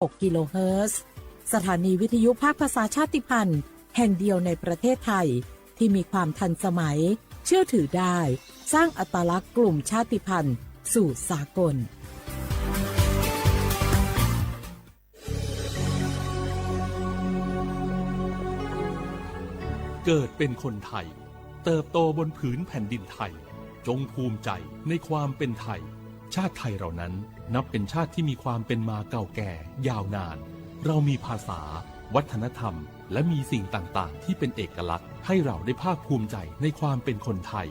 หกกิโลเฮิรตซ์ สถานีวิทยุภาคภาษาชาติพันธุ์แห่งเดียวในประเทศไทยที่มีความทันสมัย เชื่อถือได้ สร้างอัตลักษณ์กลุ่มชาติพันธุ์สู่สากล เกิดเป็นคนไทย เติบโตบนผืนแผ่นดินไทย จงภูมิใจในความเป็นไทย ชาติไทยเรานั้นนับเป็นชาติที่มีความเป็นมาเก่าแก่ยาวนาน เรามีภาษา วัฒนธรรม และมีสิ่งต่างๆ ที่เป็นเอกลักษณ์ให้เราได้ภาคภูมิใจในความเป็นคนไทย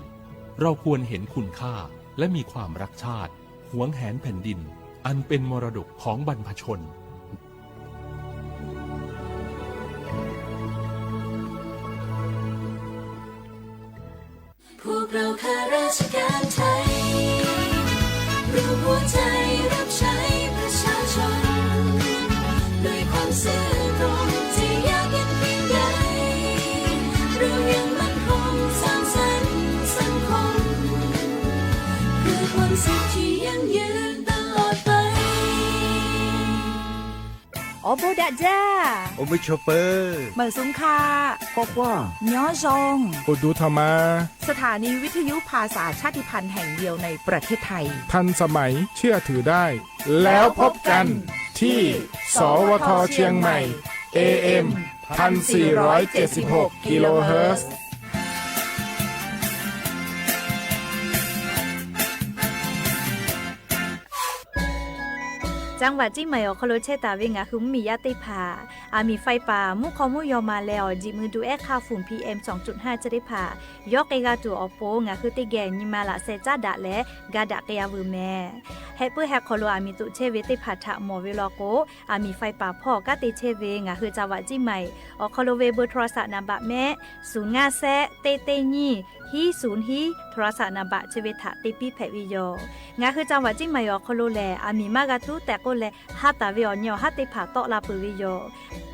เราควรเห็นคุณค่าและมีความรักชาติ หวงแหนแผ่นดิน อันเป็นมรดกของบรรพชน พวกเราข้าราชการไทย รวมหัวใจรับใช้ประชาชน ด้วยความซื่อตรง จะยากเย็นเพียงใด เรายังมั่นคงสร้างสรรค์สังคม เพื่อความสุขที่ยั่งยืนตลอดไป Awˬ bon daꞈ jaˇ. Awˬ meuˇ chaw peuˬ. Meunˍ suhˍ hkaꞈ. Hk'awꞈ hk'aˇ. Nyoˉ zhong. Awˬ duˬ htaꞈ ma. สถานีวิทยุภาษาชาติพันธุ์แห่งเดียวในประเทศไทย ทันสมัย เชื่อถือได้ แล้วพบกันที่ สวท เชียงใหม่ เอเอ็ม พันสี่ร้อยเจ็ดสิบหก กิโลเฮิรตซ์ จังหวัดเชียงใหม่ awˬ hk'aw lo chehˇ taˍ ve ngaˬ hui mvuhˇmiˬ yaˇ teˇ hpaˍ, aˬ miˍ ไฟป่า mvuhˇ hk'aw mvuhˇ yaw ma leh awˬ jiˬ mui du ehˉ hk'aˇ ฝุ่น PM สองจุดห้า chi teˇ hpaˍ yawˇ k'ai g'a tuˬ awˬ pon ngaˬ hui teˇ geh nyi ma laꞈ sheh caˉ daꞈ leh ga daꞈ k'ai-a veuˬ mehˍ. Heh puiˉ heh hk'aw lo aˬ miˍ toꞈ chehˇ ve teˇ hpaˍ htaꞈ mawˬ ve law k'o, aˬ miˍ ไฟป่า hpawˇ kanˉ te chehˇ ve ngaˬ hui จังหวัดเชียงใหม่ awˬ hk'aw lo ve เบอร์โทรศัพท์ naˍ baꞈ mehˆ ศูนย์ห้าแซะ เต๊ะเต๊ะ nyiˇ ฮี ศูนย์ ฮี โทรศัพท์ naˍ baꞈ chi ve htaꞈ te piˇ hpehꞈ ve yoˬ. Ngaˬ hui จังหวัดเชียงใหม่ awˬ hk'aw lo lehˬ, aˬ miˍ maˇ g'a tuˉ tehꞈ k'oˆ leh, ha taˍ ve awˬ nyi awˬ haˉ teˇ hpaˍ tawˆ la peuˬ ve yoˬ.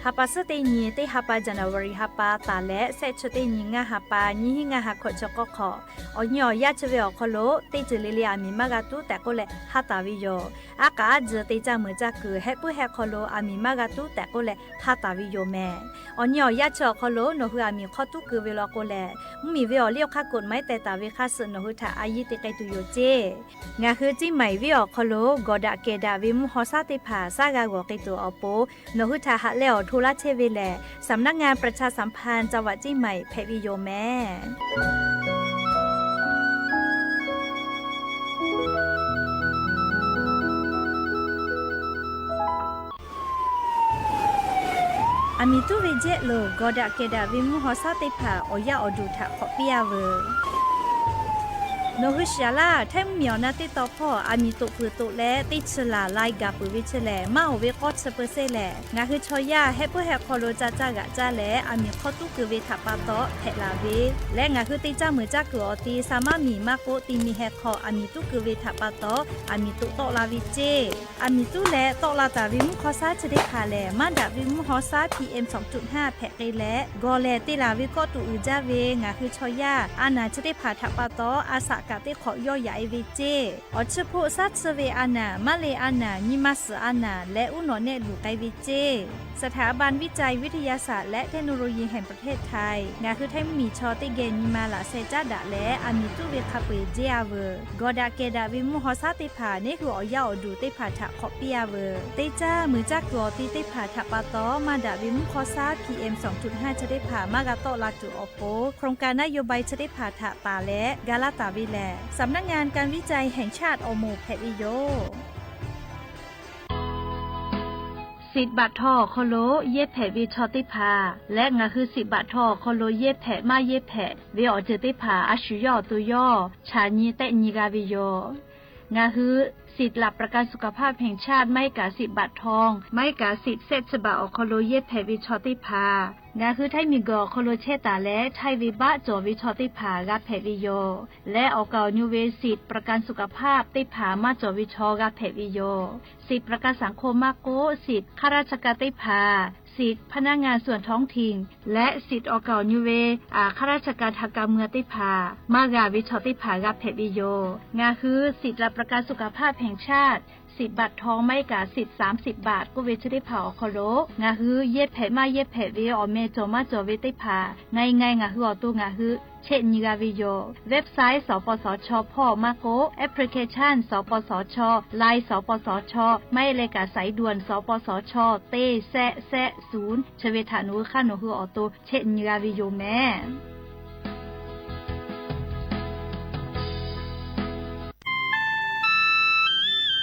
Ha pa suhˉ teˇ nyi teˇ ha pa January ha pa taˍ leh, shehˆ chi teˇ nyi ngaˇ ha pa nyiˇ hinˉ ngaˇ ha hkawꞈ chi k'awˇ hk'awꞈ, awˬ nyi awˬ yaˇ chi ve awˬ hk'aw lo teˇ ceuˬ le le aˬ miˍ maˇ g'a tuˉ tehꞈ k'oˆ leh ha taˍ ve yoˬ. Aˉ k'aꞈ aˉ tcuh te caˇ meuˍ caˇ kuiˬ heh puiˉ heh hk'aw lo aˬ miˍ maˇ g'a tuˉ tehꞈ k'oˆ leh ha taˍ ve yoˬ mehˍ. Awˬ nyi awˬ yaˇ chi awˬ hk'aw lo nawˬ hui aˬ miˍ hk'aw tuˉ keu ve law k'o lehˬ, mvuhˇmiˬ ve awˬ liˇ awˬ hk'aˇ กฎหมาย teh taˍ ve hk'aˇ suh nawˬ hui htaꞈ a yiˇ te k'ai tuˬ yoˬ ceˇ. Ngaˬ hui เชียงใหม่ venˇ awˬ hk'aw lo gawˬ daꞈ kehˬ daꞈ ve mvuhˇ haw shaˉ teˇ hpaˍ shaˉ g'a g'awˬ k'ai tuˬ awˬ pon, nawˬ hui htaꞈ haꞈ leh awˬ hto laˇ chehˇ ve lehˬ, สำนักงานประชาสัมพันธ์จังหวัดเชียงใหม่ hpehꞈ ve yoˬ mehˍ. Aˬ miˍ tuˉ ve jehˆ lo gawˬ daꞈ kehˬ daꞈ ve mvuhˇ haw shaˉ teˇ hpaˍ awˬ yaˇ awˬ duˬ htaꞈ hk'awꞈ piˇ-a veuˬ. Nawˬ hui shiˍ laˇ, htaiˇ mvuhˇmiˬ awˬ na teˇ taw hpawˇ aˬ miˍ toꞈ peuˬ toꞈ leh teˇ chi laˬ lai gaˬ peuˬ ve chi lehˬ, maˇ oˍ ve k'awˇ chi peu sehˇ lehˬ, ngaˬ hui chaw yaˇ heh puiˉ heh hk'aw lo ca caˇ g'aꞈ caˇ leh aˬ miˍ hk'aw tuˉ keu ve htaꞈ pa taw hpehꞈ laˬ ve leh, ngaˬ hui te caˇ meuˍ caˇ kuiˬ awˬ ti sha maˇ miˬ maˇ k'oˆ, ti mi heh hk'aw aˬ miˍ tuˉ keu ve htaꞈ pa taw aˬ miˍ toꞈ tawˆ la ve ceˇ. Aˬ miˍ tuˉ leh tawˆ la taˍ ve mvuhˇ haw shaˉ chi teˇ hpaˍ lehˬ, maˇ daꞈ ve mvuhˇ haw shaˉ PM สองจุดห้า hpehꞈ k'ai leh, gawˬ lehˬ te laˬ ve kawˆ tuꞈ uiˍ jaˇ ve ngaˬ hui chaw yaˇ a naˬ chi teˇ hpaˍ htaꞈ pa taw a shaꞈ kaꞈ teˇ hk'awꞈ yawˇ yaꞈ e ve ceˇ. Awˬ chi hpoˆ shaˉ tsuhˇ ve a naˬ, maˇ le a naˬ, nyi ma suhˍ a naˬ leh uˉ nawꞈ nehˆ luˬ k'ai ve ceˇ. สถาบันวิจัยวิทยาศาสตร์และเทคโนโลยีแห่งประเทศไทย ngaˬ hui htaiˇ mvuhˇmiˬ chaw teˇ geh nyi ma laꞈ sheh caˉ daꞈ leh aˬ miˍ tuˉ ve hk'a peu-eˬ jehˇ-a veuˬ. Gawˬ daꞈ kehˬ daꞈ ve mvuhˇ haw shaˉ teˇ hpaˍ neˇ hui awˬ yaˇ awˬ duˬ teˇ hpaˍ htaꞈ hk'awꞈ piˇ-a veuˬ. Te caˇ meuˍ caˇ kuiˬ awˬ ti teˇ hpaˍ htaꞈ pa taw maˇ daꞈ ve mvuhˇ haw shaˉ PM สองจุดห้า chi teˇ hpaˍ maˇ g'a tawˆ la tuˬ awˬ pon, โครงการนโยบาย chi teˇ hpaˍ htaꞈ taˍ leh ga laˇ taˍ ve lehˬ, สำนักงานการวิจัยแห่งชาติ awˬ moˍ hpehꞈ ve yoˬ. Siꞈ baꞈ htaw awˬ hk'aw lo yehˇ hpehꞈ ve chaw teˇ hpaˍ leh ngaˬ hui siꞈ baꞈ htaw awˬ hk'aw lo yehˇ hpehꞈ maˇ yehˇ hpehꞈ ve awˬ ceuˬ teˇ hpaˍ a shu yawˇ awˬ to yawˇ chaꞈ nyi tehˆ nyi g'a ve yoˬ. Ngaˬ hui สิทธิ์หลักประกันสุขภาพแห่งชาติ maˇ heˆ kaꞈ siꞈ baꞈ htaw, maˇ heˆ kaꞈ siꞈ shehˆ chi baꞈ awˬ hk'aw lo yehˇ hpehꞈ ve chaw teˇ hpaˍ, ngaˬ hui htaiˇ miˬguiˬ awˬ hk'aw lo chehˇ taˍ leh htaiˇ ve baˆ cawˬ ve chaw teħ hpaˍ g'a hpehꞈ ve yoˬ. Leh awˬ kaˍ awˬ nu ve สิทธิ์ประกันสุขภาพ teˇ hpaˍ maˇ cawˬ ve chaw g'a hpehꞈ ve yoˬ. สิทธิ์ประกันสังคม maˇ k'oˆ, siꞈ ข้าราชการ teˇ hpaˍ, สิทธิ์พนักงานส่วนท้องถิ่น leh siꞈ awˬ kaˍ awˬ nu ve ข้าราชการทางการเมือง teˇ hpaˍ maˇ g'a ve chaw teˇ hpaˍ g'a hpehꞈ ve yoˬ. Ngaˬ hui สิทธิ์หลักประกันสุขภาพแห่งชาติ สิบบาททอง maˇ heˆ kaꞈ สิบ สามสิบบาท k'oˆ ve chi teˇ hpaˍ awˬ hk'aw lo ngaˬ hui yehˇ hpehꞈ maˇ yehˇ hpehꞈ ve awˬ meh cawˬ maˇ cawˬ ve teˇ hpaˍ ngaˬ hui ngaˬ hui awˬ to ngaˬ hui chehˇ nyi g'a ve yoˬ. Website สปสช hpawˇ maˇ k'oˆ, application สปสช, Line สปสช maˇ heˆ leh kaꞈ สายด่วน สปสช teˇ shehˆ shehˆ ศูนย์ chi ve htaꞈ nawˬ hui hk'aˇ nawˬ hui awˬ to chehˇ nyi g'a ve yoˬ mehˍ.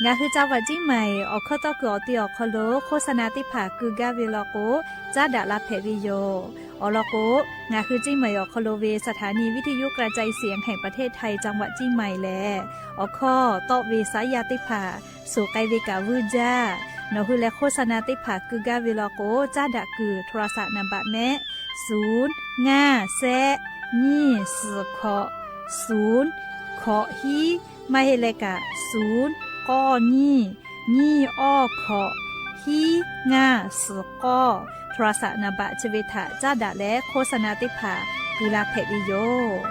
Ngaˬ hui จังหวัดเชียงใหม่ awˬ hkawˇ tawˇ kuiˬ awˬ te awˬ hk'aw lo โฆษณา teˇ hpaˍ keu gaˇ ve law k'o, caˉ daꞈ la hpehꞈ ve yoˬ. Awˬ lawn k'o, ngaˬ hui เชียงใหม่ awˬ hk'aw lo ve สถานีวิทยุกระจายเสียงแห่งประเทศไทย จังหวัดเชียงใหม่ lehˬ, awˬ hkawˇ tawˆ ve saˉ yaˇ teˇ hpaˍ suhˍ k'ai ve kaꞈ vuiˇ jaˇ. Nawˬ hui leh โฆษณา teˇ hpaˍ keu gaˇ ve law k'o, caˉ daꞈ kuiˬ โทรศัพท์ naˍ baꞈ mehˆ, ศูนย์ ngaˇ shehˆ nyiˇ suhˍ hkawꞈ, ศูนย์ hkawꞈ hiˉ, maˇ heˆ leh kaꞈ ศูนย์ k'awˇ nyiˇ, nyiˇ awˇ hkawꞈ, hiˉ ngaˇ suhˍ k'awˇ, โทรศัพท์ naˍ baꞈ chi ve htaꞈ caˉ daꞈ leh โฆษณา teˇ hpaˍ keu la hpehꞈ ve yoˬ.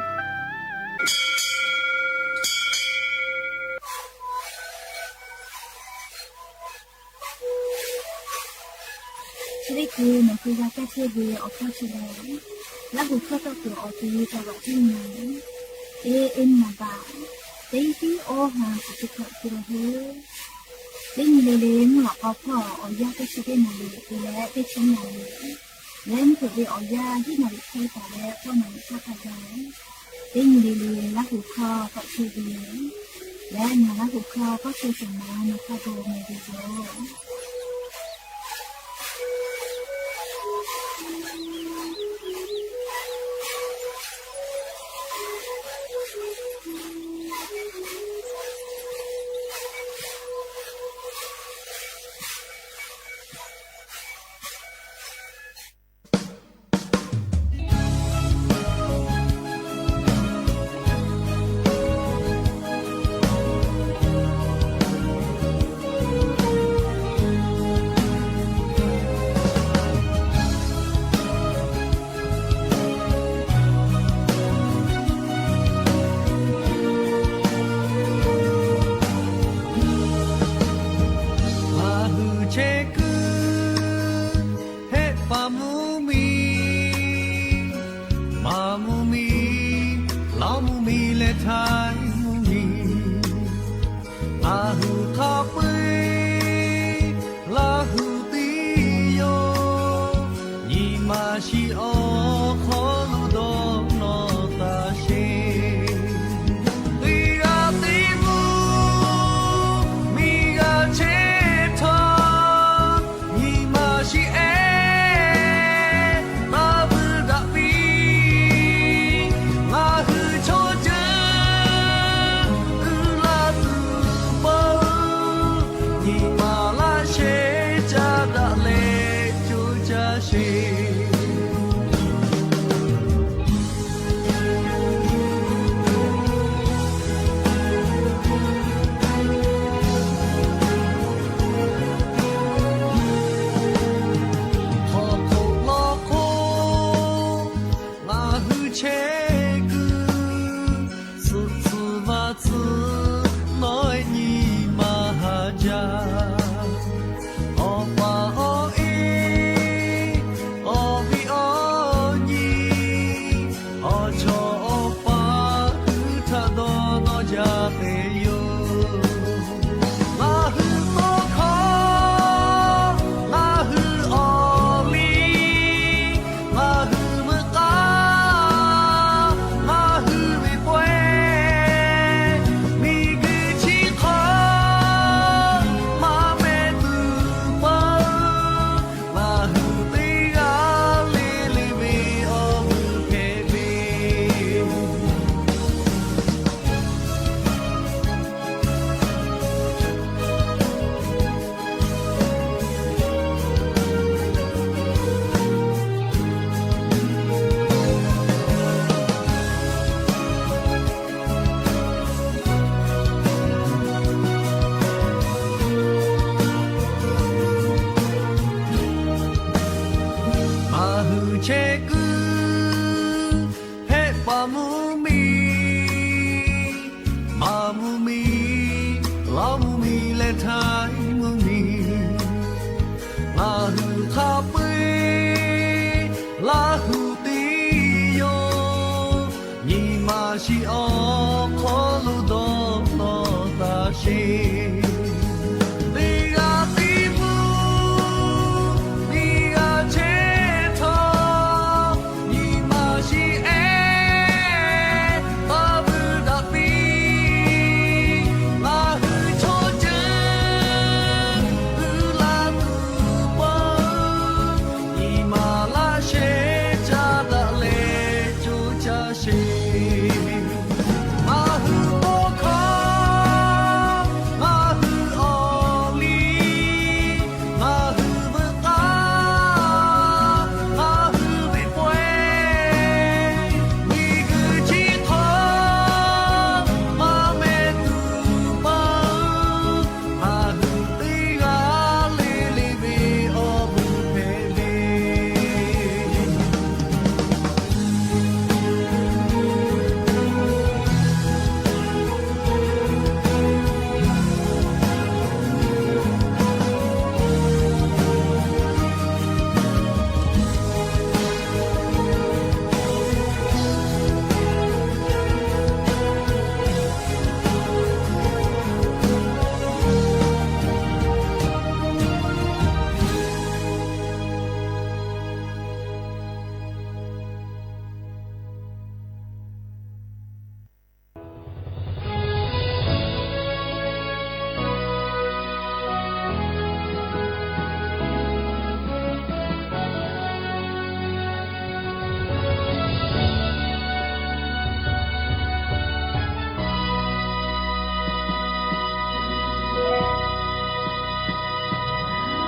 Chi teˇ hkui nawˬ hui g'a kaˇ chehˇ ve awˬ hkawˇ chi lehˬ, Laˇ huˍ hkawˇ tawˇ kuiˬ awˬ te จังหวัดเชียงใหม่ A M naˍ baꞈ teˇ hiˉ awˇ ha kuˬ chi hkawꞈ te la heuˆ. Teˇ nyi le le mvuhˇ lawꞈ k'aw hpawˇ awˬ yanˇ teˇ chi teˇ naˍ riˍ te leh teˇ chi naˍ riˍ leh mvuhˇ hpeuꞈ ve awˬ yanˇ hiˉ naˍ riˍ hk'e taˍ leh k'awˇ naˍ riˍ hk'aˇ hk'a gaˬ. Teˇ nyi le le Laˇ huˍ hkawˇ tawˆ chehˇ ve yoˬ. Leh ngaˬ Laˇ huˍ hkawˇ tawˇ chehˇ shehˍ ma nawˬ hk'a gaˬ meh ve yoˬ. Ngaˬ hui chehˇ kuiˬ hehˆ paˍ mvuhˇ miˬ, maˍ mvuhˇ miˬ, laˇ mvuhˇ miˬ leh htaiˍ mvuhˇ miˬ, ngaˬ hui hk'a peu-eˬ Laˇ huˍ tiˉ yoˬ. Nyi ma shiˍ awˬ hk'aw lo dawˇ nawˇ taˍ sheˍ. Teˇ g'aˇ teˇ mvuhˇ miˬ g'a chehˇ htaˇ, nyi ma shiˍ ehˉ taˇ vuiˇ daꞈ piˇ. Ngaˬ hui chaw ceuˬ uiˍ la tuˬ pawˆ, nyi ma laˇ shehˍ caˇ daꞈ leh coˇ caˇ sheˍ. Hk'aw hk'oˆ law hk'oˆ ngaˬ hui chehˇ kuiˬ, suhˍ tcuhˍ vaˇ tcuhˍ nawˉ nyi ma haˍ jaˇ. Awˬ pa awˬ e, awˬ viˉ awˬ nyi, awˬ chawˇ awˬ pa hui htaꞈ dawˇ nawˇ jaˇ te yoˬ. Ngaˬ hui tawˇ hkawˇ, ngaˬ hui awˬ liˇ, ngaˬ hui veuꞈ k'aˇ, ngaˬ hui ve pawehˇ, miˬguiˬ chi hk'aw maˇ meh tuˬ pawˆ, ngaˬ hui teˇ g'aˇ le le ve awˬ vuiˬ hpehꞈ ve. Ngaˬ hui chehˇ kuiˬ hehˆ paˍ mvuhˇ miˬ, maˍ mvuhˇ miˬ, laˇ mvuhˇ miˬ leh htaˇ Ngaˬ hui hk'a peu-eˬ Laˇ hu teˇ yawˇ, nyi ma shiˍ awˬ hk'aw lo dawˇ nawˬ taˍ sheˍ. Teˇ g'aˇ teˇ mvuhˇ, teˇ g'aˇ chehˇ htawˇ, nyi ma shiˍ ehˉ taˇ vuiˬ daꞈ piˇ. Ngaˬ hui chaw ceuˬ uiˍ la tuˬ peuˬ, nyi ma laˇ shehˍ caˇ daꞈ leh co caˇ sheˍ. Ngaˬ hui bon hkawˇ, ngaˬ hui awˬ liˇ, ngaˬ hui veuꞈ k'aˇ, ngaˬ hui ve pawehˇ, miˬguiˬ chi hk'aw maˇ meh tuˬ peuˬ, ngaˬ hui teˇ g'aˇ le le ve awˬ bon hpehꞈ ve.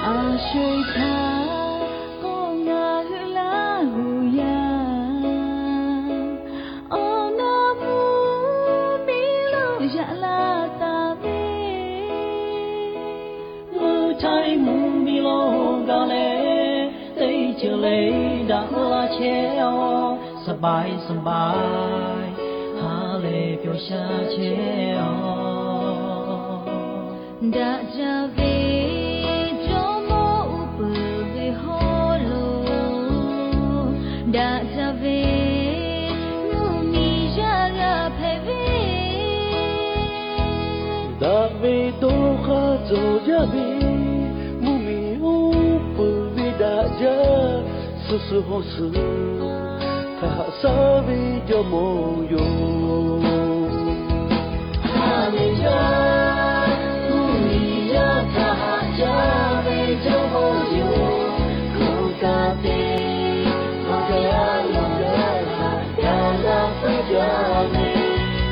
A sho-eˬ htaˇ k'o, ngaˬ hui Laˇ hu yaˇ awˬ naˍ mvuhˇ miˬ lo yaꞈ la taˍ ve, mvuhˇ htaiˇ mvuhˇ miˬ lo gaˬ leh, teˇ ceuˬ le daꞈ laˇ chehˇ-oˆ. สบาย สบาย ha lehˬ pyawˬ sha chehˇ-oˆ. Daꞈ jaˇ ve Jawˇmawˇ uˉ peunˍ ve hawˉ lo, daꞈ jaˇ ve mvuhˇ miˬ yaˇ g'a hpehꞈ ve, daꞈ ve dawˇ hk'aˇ cawˬ jaˇ ve mvuhˇ miˬ uˉ peunˍ ve daꞈ jaˇ, suh suh hawˬ suh htaꞈ haꞈ shaˉ ve Jawˇmawˇ yoˬ. Haꞈ ve jaˇ, mvuhˇ miˬ yaˇ htaꞈ haꞈ jaˇ ve Jawˇmawˇ yoˬ. Hk'oˆ kaꞈ te, hk'aˬ hk'e a loˍ leh haꞈ jaˇ la puiˉ jaˇ ve,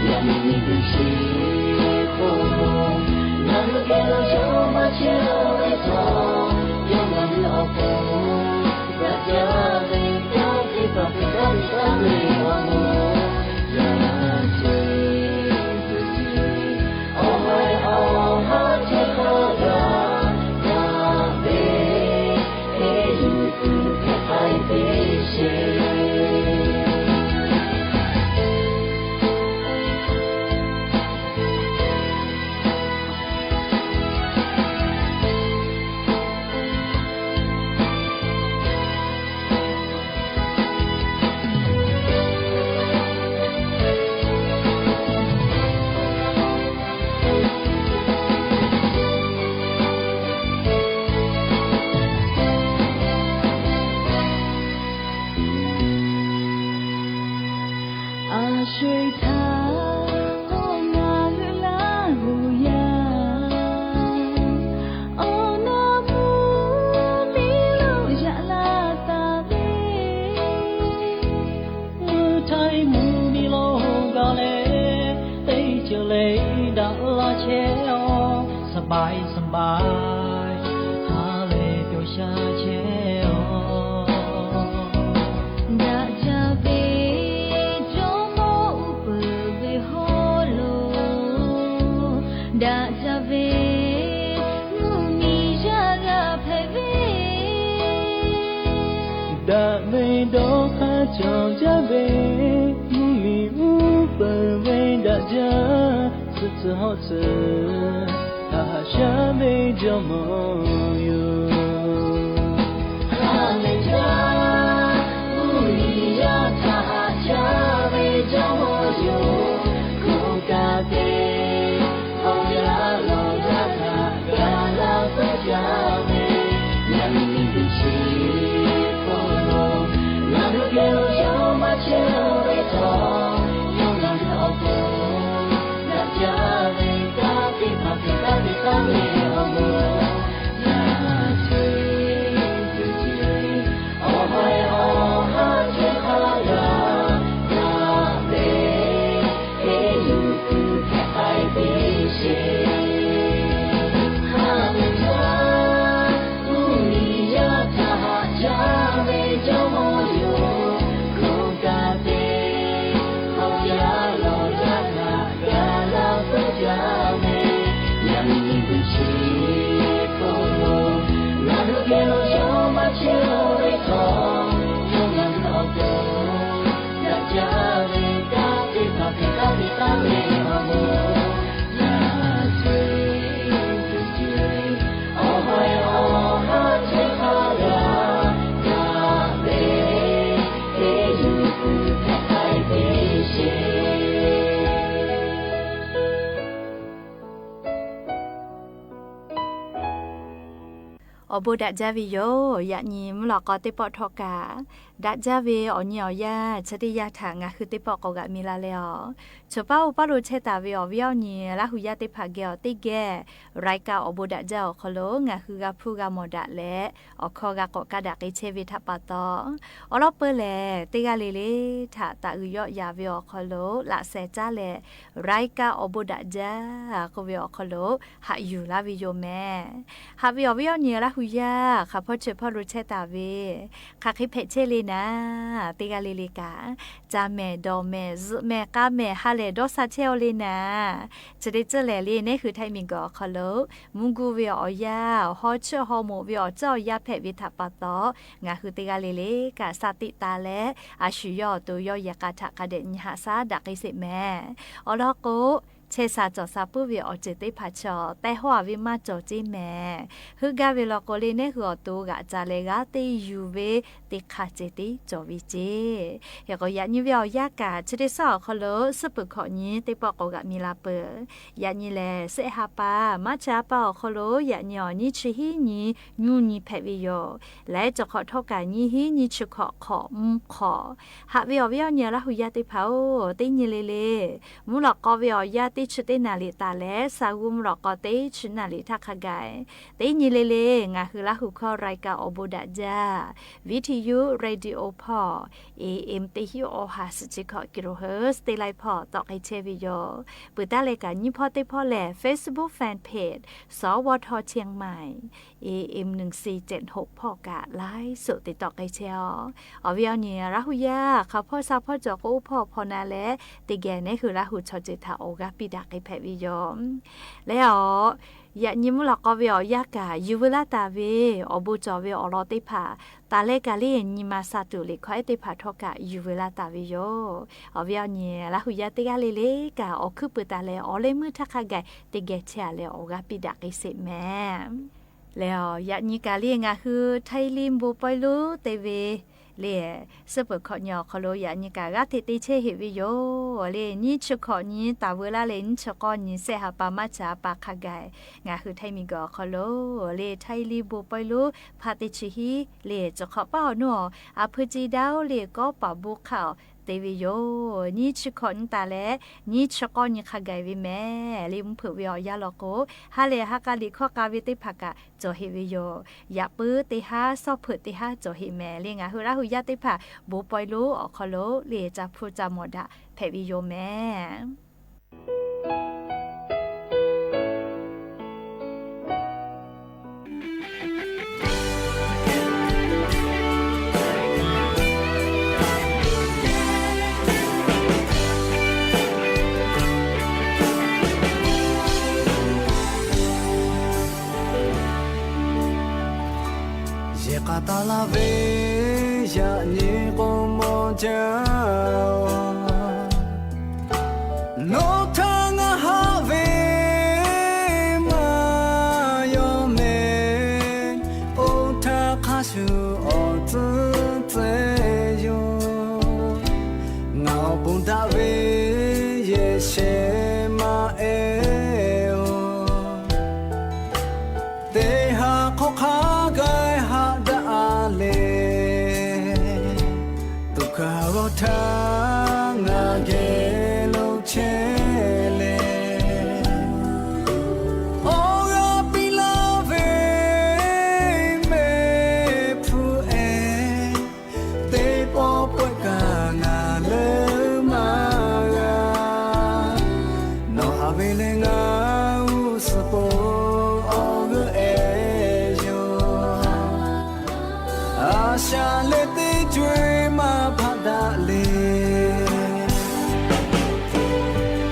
yaꞈ nyi nyi ve sheˍ hk'oˆ lo, ngaˬ hui hk'e lo shaˉ maˇ chehˇ ve chaw, yawˇ ngaˬ hui awˬ pon daꞈ jaˇ ve kanˉ hk'e paˍ hk'e kaˇ ve kanˉ ve awˬ moˍ, yaꞈ nyi sheˍ, awˬ ha awˬ ha chehˇ hk'aˇ g'a, g'a ve, hk'e yuˬ tuˬ hk'e k'ai ve sheˍ. A sho-eˬ htaˇ k'o, ngaˬ hui Laˇ hu yaˇ awˬ naˍ mvuhˇ miˬ lo yaꞈ la taˍ ve, mvuhˇ htaiˇ mvuhˇ miˬ lo gaˬ leh, teˇ ceuˬ le daꞈ laˇ chehˇ-oˆ. สบาย สบาย ha lehˬ pyawˬ sha chehˇ-oˆ. Daꞈ jaˇ ve Jawˇmawˇ uˉ peunˍ ve hawˉ lo, daꞈ jaˇ ve mvuhˇ miˬ yaˇ g'a hpehꞈ ve, daꞈ ve dawˇ hk'aˇ cawˬ jaˇ ve mvuhˇ miˬ uˉ peunˍ ve daꞈ jaˇ, suh tcuh hawˉ tcuh htaꞈ haꞈ shaˉ ve Jawˇmawˇ yoˬ. Awˬ bon daꞈ jaˇ ve yoˬ. Yaꞈ nyi mvuhˇ lawꞈ k'aw teˇ pawˆ htawˇ kaꞈ, daꞈ jaˇ ve awˬ nyi awˬ yanˇ chi teˇ yanˇ htaꞈ ngaˬ hui teˇ pawˆ k'awꞈ g'aꞈ mi la leh awˬ, chaw paˉ oˇ paˉ lo chehˇ taˍ ve awˬ viˉ awˬ nyi Laˇ hu yaˇ teˇ hpaˍ geh awˬ teˇ geh รายการ awˬ bon daꞈ jaˇ awˬ hk'aw lo ngaˬ hui g'a hpuˇ g'a mawˬ daꞈ leh, awˬ hkawˇ g'a k'awꞈ kaˇ daꞈ k'ai chehˇ ve htaꞈ pa taw, awˬ lawn peuˬ lehˬ teˇ g'aˇ le le htaꞈ taꞈ g'uiˬ yawˆ yaˍ ve awˬ hk'aw lo laꞈ sheh caˉ leh, รายการ awˬ bon daꞈ jaˇ k'oˆ ve awˬ hk'aw lo haꞈ yuˬ laˇ ve yoˬ mehˍ. Haꞈ ve awˬ viˉ awˬ nyi Laˇ hu yaˇ hk'aˬ hpawˇ chi hpawˇ lo chehˇ taˍ ve, hk'aˬ hk'e hpehꞈ chehˇ le naˍ, teˇ g'aˇ le le kaꞈ, ca mehˍ dawˬ mehˍ zuhꞈ mehˍ k'a mehˍ ha lehˬ dawˇ sha chehˇ aw le naˍ. Chi teˇ ceuˬ lehˬ le, neˉ hui Htaiˇ miˬguiˬ awˬ hk'aw lo mvuhˇ guˇ ve awˬ yanˇ, haw chiˇ haw moˍ ve awˬ ceuˬ awˬ yanˇ hpehꞈ ve htaꞈ pa taw, ngaˬ hui teˇ g'aˇ le le kaꞈ sha teꞈ taˍ leh, a shu yawˇ awˬ to yawˇ yehˬ k'a htaꞈ hk'a dehꞈ nyi haꞈ shaˉ daꞈ k'ai sheˍ mehˍ. Awˬ lawn k'o, chehˇ sha cawˬ sha puiˉ ve awˬ ceuˬ teˇ hpaˍ chi teh hawˉ a ve maˇ cawˬ ceˇ mehˍ. Heuˆ gaˇ ve law k'o le, neˉ hui awˬ to g'aꞈ ca leh g'aˇ teˇ yuˬ ve teˇ hk'aˇ ceh tiˉ cawˬ ve ceˇ. Hk'e k'o, yaꞈ nyi ve awˬ yanˇ kaꞈ chi teˇ shaˉ awˬ hk'aw lo suhˉ peuˬ hkawꞈ nyi teˇ pawˆ k'awꞈ g'aꞈ mi la peuˬ. Yaꞈ nyi lehˬ, shehˆ ha pa, March ha pa awˬ hk'aw lo yaꞈ nyi awˬ nyiˇ chi hiˉ nyi nyuˇ nyi hpehꞈ ve yoˬ. Leh cawˬ hk'awꞈ htawˇ kaꞈ nyiˇ hiˉ nyi chi hkawꞈ hk'awꞈ mvuhˇ hk'awꞈ. Haꞈ ve awˬ viˉ awˬ nyi Laˇ hu yaˇ teˇ hpaˍ-oˬ, teˇ nyi le le mvuhˇ lawꞈ k'aw ve awˬ yanˇ teˇ chi teˇ naˍ liꞈ taˍ leh, sa g'uˇ mvuhˇ lawꞈ k'aw teˇ chi naˍ liꞈ htaˇ hk'a gaˬ, teˇ nyi le le ngaˬ hui Laˇ hu hkawˇ รายการ awˬ bon daꞈ jaˇ, viˉ hti yuˇ radio hpawˇ, A M teˇ hiˉ awˬ ha suhˍ chi hkawꞈ kilohertz teˇ laiˉ hpawˇ tawˆ k'ai chehˇ ve yoˬ. Peuˬ taˉ leh kaꞈ nyiˇ hpawˇ teˇ hpawˇ lehˬ, Facebook fan page สวท เชียงใหม่ A M หนึ่งสี่เจ็ดหก hpawˇ kaꞈ laiˉ suhˍ te tawˆ k'ai chehˇ aw. Awˬ viˉ awˬ nyi Laˇ hu yaˇ hk'aˬ hpawˇ sha hpawˇ cawˬ k'o, oˇ hpawˇ hpawˇ na leh teˇ geh neˉ hui Laˇ hu chaw ceuˬ htaꞈ awˬ g'aˇ piˇ daꞈ k'ai hpehꞈ ve yoˬ. Leh awˬ, yaꞈ nyi mvuhˇ lawꞈ k'aw ve awˬ yanˇ kaꞈ yuˬ veu laˇ taˍ ve awˬ bon cawˬ ve awˬ lawn teˇ hpaˍ taˍ leh kaꞈ le, nyi ma sha tuˬ liꞈ hkawˇ ehˉ teˇ hpaˍ htawˇ kaꞈ yuˬ veu laˇ taˍ ve yoˬ. Awˬ viˉ awˬ nyi Laˇ hu yaˇ teˇ g'aˇ le le kaꞈ awˬ hkuiˉ pui taˍ leh awˬ leh meuˇ htaˇ hk'a gaˬ teˇ geh chehˇ a leh awˬ g'aˇ piˇ daꞈ k'ai sheˍ mehˍ. Leh awˬ, yaꞈ nyi kaꞈ le ngaˬ hui Htaiˇ liˇ bon pawehˇ lonˉ te ve le, suhˉ peuˬ hkawꞈ nyi awˬ hk'aw lo yaꞈ nyi kaꞈ g'aˇ hteꞈ te chehˇ heꞈ ve yoˬ. Le nyiˇ chi hkawꞈ nyi taˍ veu laˇ leh nyiˇ chi k'awˇ nyi shehˆ ha pa March ha pa hk'a gaˬ, ngaˬ hui Htaiˇ miˬguiˬ awˬ hk'aw lo le Htaiˇ liˇ bon pawehˇ lonˉ hpaˇ teˇ chi hiˉ le cawˬ hk'awꞈ paˉ awˬ nuˇ awˬ, a hpui ci daˇ oˇ le kawˉ paˍ bon hk'aˇ awˬ te ve yoˬ. Nyiˇ chi hkawꞈ nyi taˍ leh nyiˇ chi k'awˇ nyi hk'a gaˬ ve mehˍ. Le mvuhˇ hpeuꞈ ve awˬ yanˇ law k'o, ha lehˬ ha k'a liꞈ hkawˇ k'a ve teˇ hpaˍ kaꞈ cawˬ heꞈ ve yoˬ. Yaꞈ puiˉ teˇ haˉ, sawˉ hpeuꞈ teˇ haˉ cawˬ heꞈ mehˍ. Le ngaˬ hui Laˇ hu yaˇ teˇ hpaˍ bon pawehˇ lonˉ awˬ hk'aw lo le ca hpuˇ ca mawˬ daꞈ hpehꞈ ve yoˬ mehˍ. Yehˬ k'a taˍ laˇ ve yaꞈ nyi k'o mawˬ jaˇ-oˬ, nawˬ htaꞈ ngaˬ haꞈ ve maˇ yaw mehˍ. Oˇ htaˇ hk'a shuˍ awˬ tcuhˉ tcuhˉ yoˬ. Ngaˬ awˬ pon daꞈ ve yehˬ shehˍ maˇ ehˉ-oˬ, teˇ ha hk'awꞈ hk'a gaˬ haꞈ daꞈ leh, tuꞈ hkaˍ g'awˇ htaˇ ngaˬ geh lo chehˇ leh, awˬ g'a shaˍ leh teˇ co-e maˇ hpaˆ daꞈ le.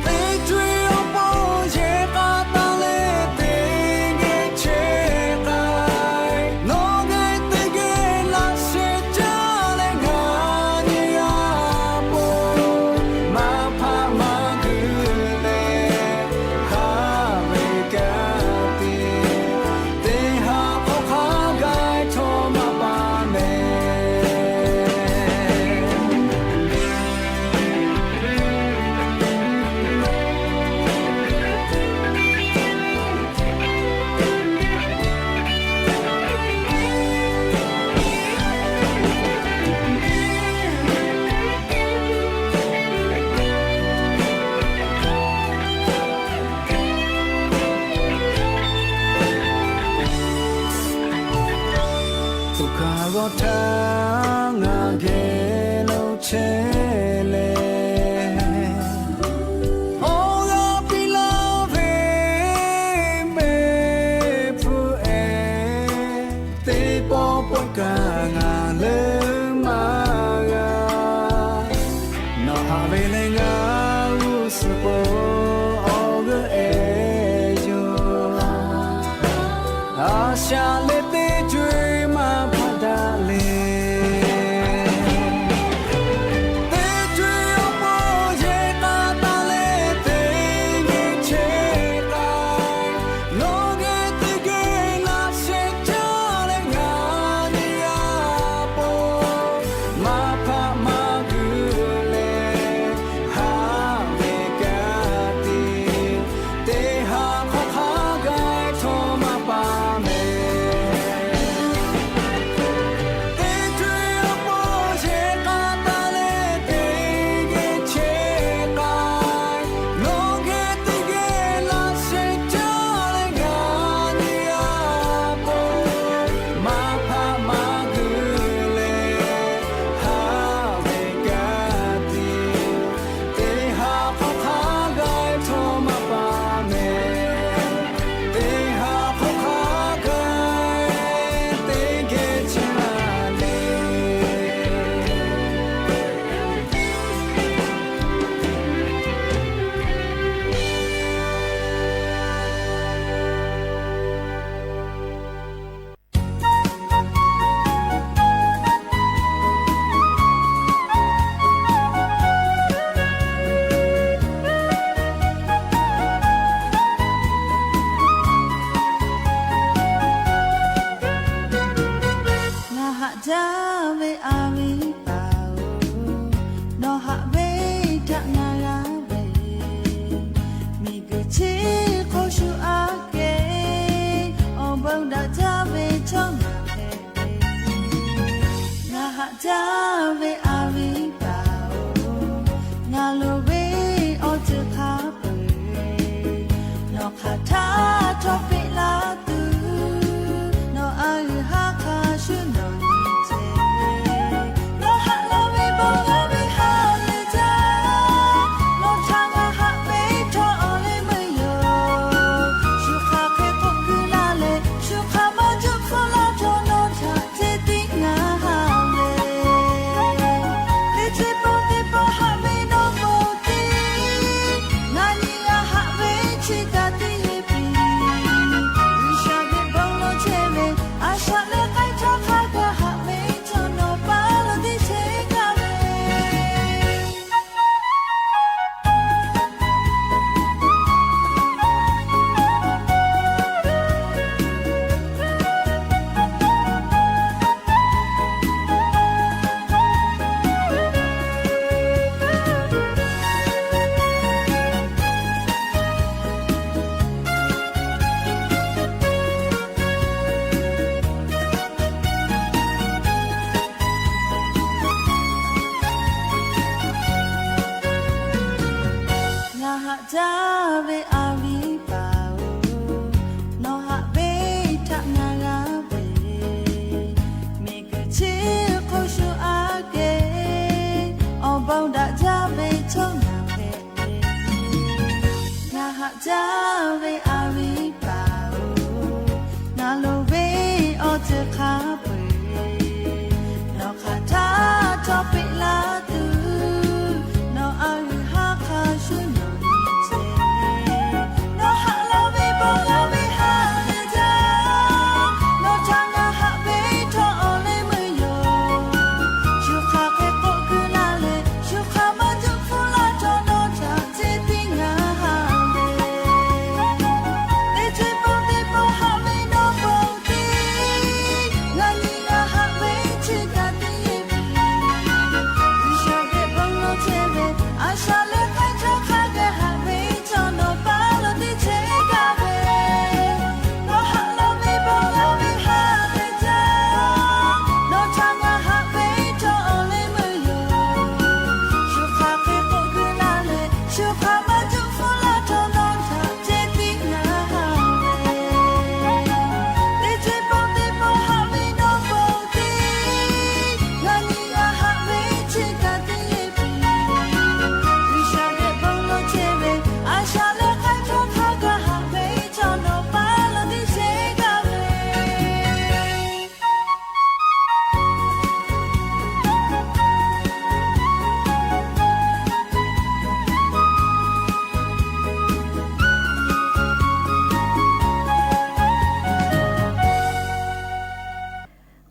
Teˇ co-e awˬ pon yehˬ k'a taˍ leh teˇ geh chehˇ k'ai, nawˬ geh teˇ geh laꞈ sheh caˇ leh ngaˬ nyi a po, maˇ hpaˆ maˇ guiˬ leh haꞈ ve kaꞈ tiˉ, teˇ ha hk'awꞈ hk'a gaˬ htawˇ maˇ pa mehˍ. Oˇ kaˬ g'awˇ htaˇ ngaˬ geh lo chehˇ leh, awˬ g'aˇ piˇ laˇ ve mehˆ hpfuhˇ ehˍ, teˇ pawˆ pawˆ kaꞈ ngaˬ leuˉ maˇ g'a. Nawˬ haꞈ ve leh ngaˬ g'uˇ suhˍ pon awˬ g'euˆ ehˍ yoˬ. A shaˍ leh teˇ co-e maˇ hpaˆ daꞈ le. Teˇ co-e awˬ pon yehˬ k'a taˍ leh teˇ geh chehˇ k'ai, nawˬ geh teˇ geh laꞈ sheh caˇ leh ngaˬ nyi a po, maˇ hpaˆ maˇ guiˬ leh haꞈ ve kaꞈ tiˉ, teˇ ha hk'awꞈ hk'a gaˬ htawˇ maˇ pa mehˍ. Teˇ co-e awˬ pon yehˬ k'a taˍ leh teˇ geh chehˇ k'ai, nawˬ geh teˇ geh laꞈ sheh caˇ leh ngaˬ nyi a po, maˇ hpaˆ maˇ guiˬ leh haꞈ ve kaꞈ tiˉ, teˇ ha hk'awꞈ hk'a gaˬ htawˇ maˇ pa mehˍ. Teˇ ha hk'awꞈ hk'a gaˬ teˇ geh chehˇ le. Ngaˬ haꞈ jaˇ ve a viˉ paˍ-oˬ, nawˬ haꞈ ve htaꞈ ngaˬ g'a ve, miˬguiˬ chi hk'oˆ shu aꞈ kehˬ, awˬ bon daꞈ jaˇ ve chaw ngaˬ hpehꞈ ve. Ngaˬ haꞈ jaˇ ve a viˉ paˍ-oˬ, ngaˬ loˍ ve awˬ ceuˬ hk'a peu-eˬ, nawˬ hk'aˬ htaˇ htawˇ peꞈ la tuˬ, nawˬ a g'uiˬ haˉ hk'a shuˍ nawˬ nyi ceh. Nawˬ haꞈ la ve bon g'a ve ha lehˬ jaˇ, nawˬ htaꞈ ngaˬ haꞈ ve htawˇ awˬ leh meuˇ yoˬ. Shu hk'aˬ hk'e k'oˆ kuiˬ la leh, shu hk'aˬ maˇ juˆ hpfuhˆ laˇ htawˇ nawˬ htaꞈ ceh tiˉ ngaˬ haꞈ ve. Teˇ ceuˬ pawˆ teˇ pawˆ haꞈ ve nawˬ k'oˆ tiˉ, ngaˬ nyi g'a haꞈ ve chi kaꞈ teˇ yehˬ piˇ. G'uiˬsha ve bon lawˬ chehˇ ve, a shaꞈ leh k'ai htaˇ hk'a gaˬ haꞈ ve chaw nawˬ pa lawˬ teˇ chehˇ gaˇ ve. Ngaˬ haꞈ jaˇ ve a viˉ paˍ-oˬ, nawˬ haꞈ ve htaꞈ ngaˬ g'a ve, miˬguiˬ chi hk'oˆ shu aꞈ kehˬ, awˬ bon daꞈ jaˇ ve chaw ngaˬ hpehꞈ ve. Ngaˬ haꞈ jaˇ ve a viˉ paˍ-oˬ, ngaˬ loˍ ve awˬ ceuˬ hk'a peu-eˬ,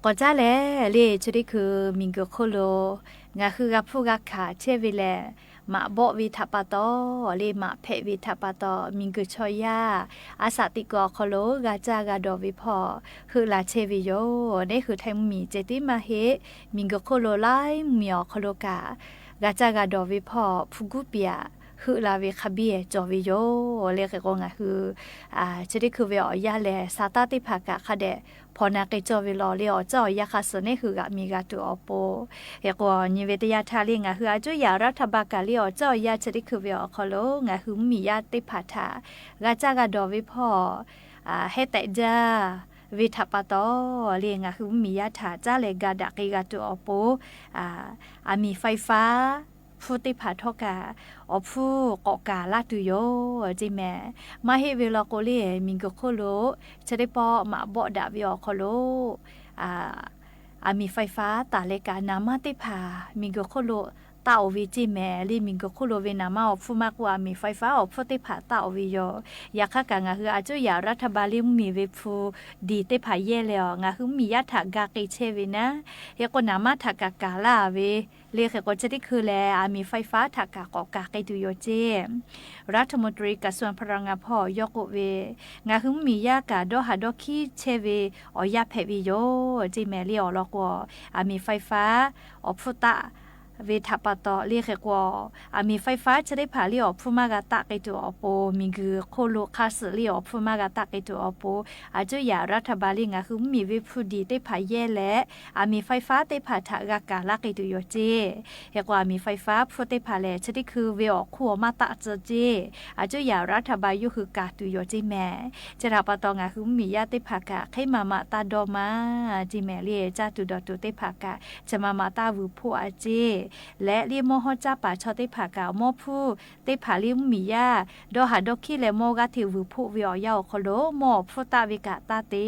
k'awꞈ caˉ leh le, chi teˇ hkui miˬguiˬ hk'oˆ lo ngaˬ hui g'a hpuˇ g'a hkanˍ chehˇ ve lehˬ, maꞈ bawˆ ve htaꞈ pa taw le, maꞈ hpehꞈ ve htaꞈ pa taw, miˬguiˬ chaw yaˇ a shaꞈ teꞈ kuiˬ awˬ hk'aw lo g'a caˇ g'a dawˬ ve hpawˇ heuˆ la chehˇ ve yoˬ. Neˇ hui Htaiˇ mvuhˇmiˬ ceh tiˉ maˇ heˆ, miˬguiˬ hk'oˆ lo laiˉ mvuhˇmiˬ awˬ hk'aw lo kaꞈ g'a caˇ g'a dawˬ ve hpawˇ hpu guˉ piˍ heuˆ la ve hk'a biˇ cawˬ ve yoˬ. Le hk'e k'o, ngaˬ hui chi teˇ hkui ve awˬ yanˇ lehˬ, sa taˇ teˇ hpaˍ kaꞈ hk'a dehꞈ hpawnˬ na k'ai cawˇ ve law le, awˬ caˉ awˬ yanˇ hk'a suh neˇ hui g'aꞈ miˬ g'a tuˬ awˬ pon. Hk'e k'o, nyi ve teˇ yanˇ htaˇ le, ngaˬ hui a cuˉ yaꞈ raˇ htaˇ ba kaꞈ le, awˬ caˉ awˬ yanˇ chi teˇ hkui ve awˬ hk'aw lo ngaˬ hui mvuhˇmiˬ yaˇ teˇ hpaˍ htaꞈ g'a caˇ g'a dawˬ ve hpawˇ hehˉ tehꞈ jaˇ ve htaꞈ pa taw le, ngaˬ hui mvuhˇmiˬ yaˇ htaꞈ caˉ leh ga daꞈ k'ai g'a tuˬ awˬ pon, aˬ miˍ faiˇ faˉ hpfuhˇ teˇ hpaˍ htawˇ kaꞈ awˬ hpfuhˇ k'awꞈ kaˍ laˇ tuˬ yoˬ ceˇ mehˍ. Maˇ heˆ ve law k'o le, miˬguiˬ hk'oˆ lo chi teˇ pawˆ maꞈ bawˆ daꞈ ve awˬ hk'aw lo aˬ miˍ faiˇ faˉ taˍ leh kaꞈ naˍ manˇ teˇ hpaˍ miˬguiˬ hk'oˆ lo taˆ oˬ ve ceˇ mehˍ le. Miˬguiˬ hk'oˆ lo ve naˍ manˇ awˬ hpfuhˇ maˇ k'oˆ, aˬ miˍ faiˇ faˉ awˬ hpfuhˇ teˇ hpaˍ taˆ oˬ ve yoˬ. Yaꞈ hk'aˇ kaꞈ ngaˬ hui a cuˉ yaꞈ raˇ htaˇ ba le mvuhˇmiˬ ve hpu diˬ teˇ hpaˍ yehˇ leh, aˬ ngaˬ hui mvuhˇmiˬ yaˇ htaꞈ ga k'ai chehˇ ve naˉ, hk'e k'o naˍ manˇ htaꞈ kaꞈ kaˍ laˇ ve le. Hk'e k'o, chi teˇ hkui lehˬ, aˬ miˍ faiˇ faˉ htaꞈ kaꞈ k'awꞈ kaˍ k'ai tuˬ yoˬ ceˇ. รัฐมนตรีกระทรวงพลังงาน hpawˇ yawˇ k'oˆ ve, ngaˬ hui mvuhˇmiˬ yaˇ kaꞈ dawˇ haˍ dawˇ hkiˉ chehˇ ve awˬ yanˇ hpehꞈ ve yoˬ ceˇ mehˍ le. Awˬ lawn k'o, aˬ miˍ faiˇ faˉ awˬ hpfuhˇ taˆ ve htaꞈ pa taw le. Hk'e k'o, aˬ miˍ faiˇ faˉ chi teˇ hpaˍ le awˬ hpfuhˇ maˇ g'a taˆ k'ai tuˬ awˬ pon, miˬguiˬ hk'oˆ lo hk'a suh le awˬ hpfuhˇ maˇ g'a taˆ k'ai tuˬ awˬ pon, a cuˉ yaꞈ raˇ htaˇ ba le ngaˬ hui mvuhˇmiˬ ve hpu diˬ teˇ hpaˍ yehˇ leh, aˬ miˍ faiˇ faˉ teˇ hpaˍ htaꞈ g'a kaˍ laˇ k'ai tuˬ yoˬ ceˇ. Hk'e k'o, aˬ miˍ faiˇ faˉ hpfuhˇ teˇ hpaˍ lehˬ, chi teˇ hkui ve awˬ hk'oˆ awˬ maˇ taˆ tcuh ceˇ. A cuˉ yaꞈ raˇ htaˇ ba yawˇ hui kaˍ tuˬ yoˬ ceˇ mehˍ. Chi htaꞈ pa taw, ngaˬ hui mvuhˇmiˬ yaˇ teˇ hpaˍ kaꞈ hk'e maˍ maꞈ taˇ dawˇ maˇ ceˇ mehˍ le. Caˇ tuˬ dawˬ tuˬ teˇ hpaˍ kaꞈ chi maˍ maꞈ taˇ vuiˬ hpoˆ a ceˇ. Leh le mawˇ hawˉ caˇ paˍ chaw teˇ hpaˍ kaꞈ mawˇ hpfuhˇ teˇ hpaˍ le mvuhˇmiˬ yaˇ dawˇ haˍ dawˇ hkiˉ leh mawˇ g'aˇ hteꞈ vuiˬ hpoˆ ve awˬ yanˇ awˬ hk'aw lo mawˇ awˬ hpfuhˇ taˆ ve kaꞈ taˇ te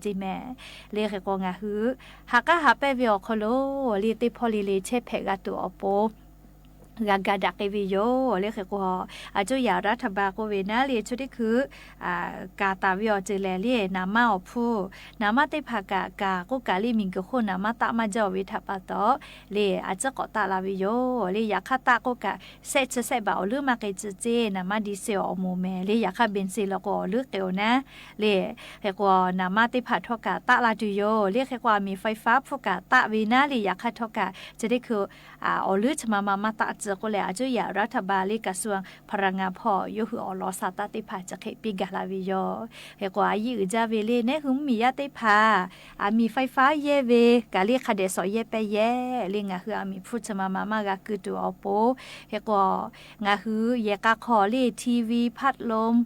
ceˇ mehˍ. Le hk'e k'o, ngaˬ hui ha k'aˉ ha pehˇ ve awˬ hk'aw lo le teˇ hpawˇ le le chehˇ hpehꞈ g'a tuˬ awˬ pon g'a ga daꞈ k'ai ve yoˬ. Le hk'e k'o, a cuˉ yaꞈ raˇ htaˇ ba k'oˆ ve naˉ le, chi teˇ hkui kaˍ taˍ ve awˬ ceuˬ lehˬ le, naˍ manˇ awˬ hpfuhˇ, naˍ manˇ teˇ hpaˍ kaꞈ kaˍ k'oˆ kaꞈ le, miˬguiˬ hk'oˆ naˍ manˇ taˆ maˇ jaˇ ve htaꞈ pa taw le, a ciˉ k'awꞈ taˆ la ve yoˬ. Le yaꞈ hk'aˇ taˆ k'oˆ kaꞈ, shehˆ chi shehˆ baꞈ awˬ leuˉ maˇ k'ai tcuh ceˇ. Naˍ manˇ di se awˬ moˍ mehˍ le, yaꞈ hk'aˇ ben se law k'o awˬ leuˉ k'ai oˬ naˉ le. Hk'e k'o, naˍ manˇ teˇ hpaˍ htawˇ kaꞈ taˆ la tuˬ yoˬ. Le hk'e k'o, aˬ miˍ faiˇ faˉ hpfuhˇ kaꞈ taˆ ve naˉ le, yaꞈ hk'aˇ htawˇ kaꞈ chi teˇ hkui awˬ leuˉ chi ma ma maˇ taˆ tcuh k'oˆ leh, a cuˉ yaꞈ raˇ htaˇ ba le กระทรวงพลังงาน hpawˇ yawˇ hui awˬ lawn sa taˇ teˇ hpaˍ chi hk'e piˇ gaˬ la ve yoˬ. Hk'e k'o, a yiˇ uiˍ jaˇ ve le, neˇ hui mvuhˇmiˬ yaˇ teˇ hpaˍ aˬ miˍ faiˇ faˉ yehˇ ve kaꞈ le hk'a dehꞈ sawꞈ yehˇ pehˇ yehˇ le, ngaˬ hui aˬ miˍ hpfuhˇ chi ma ma maˇ g'a keu tuˬ awˬ pon. Hk'e k'o, ngaˬ hui yehˬ k'a hk'aw le ทีวี พัดลม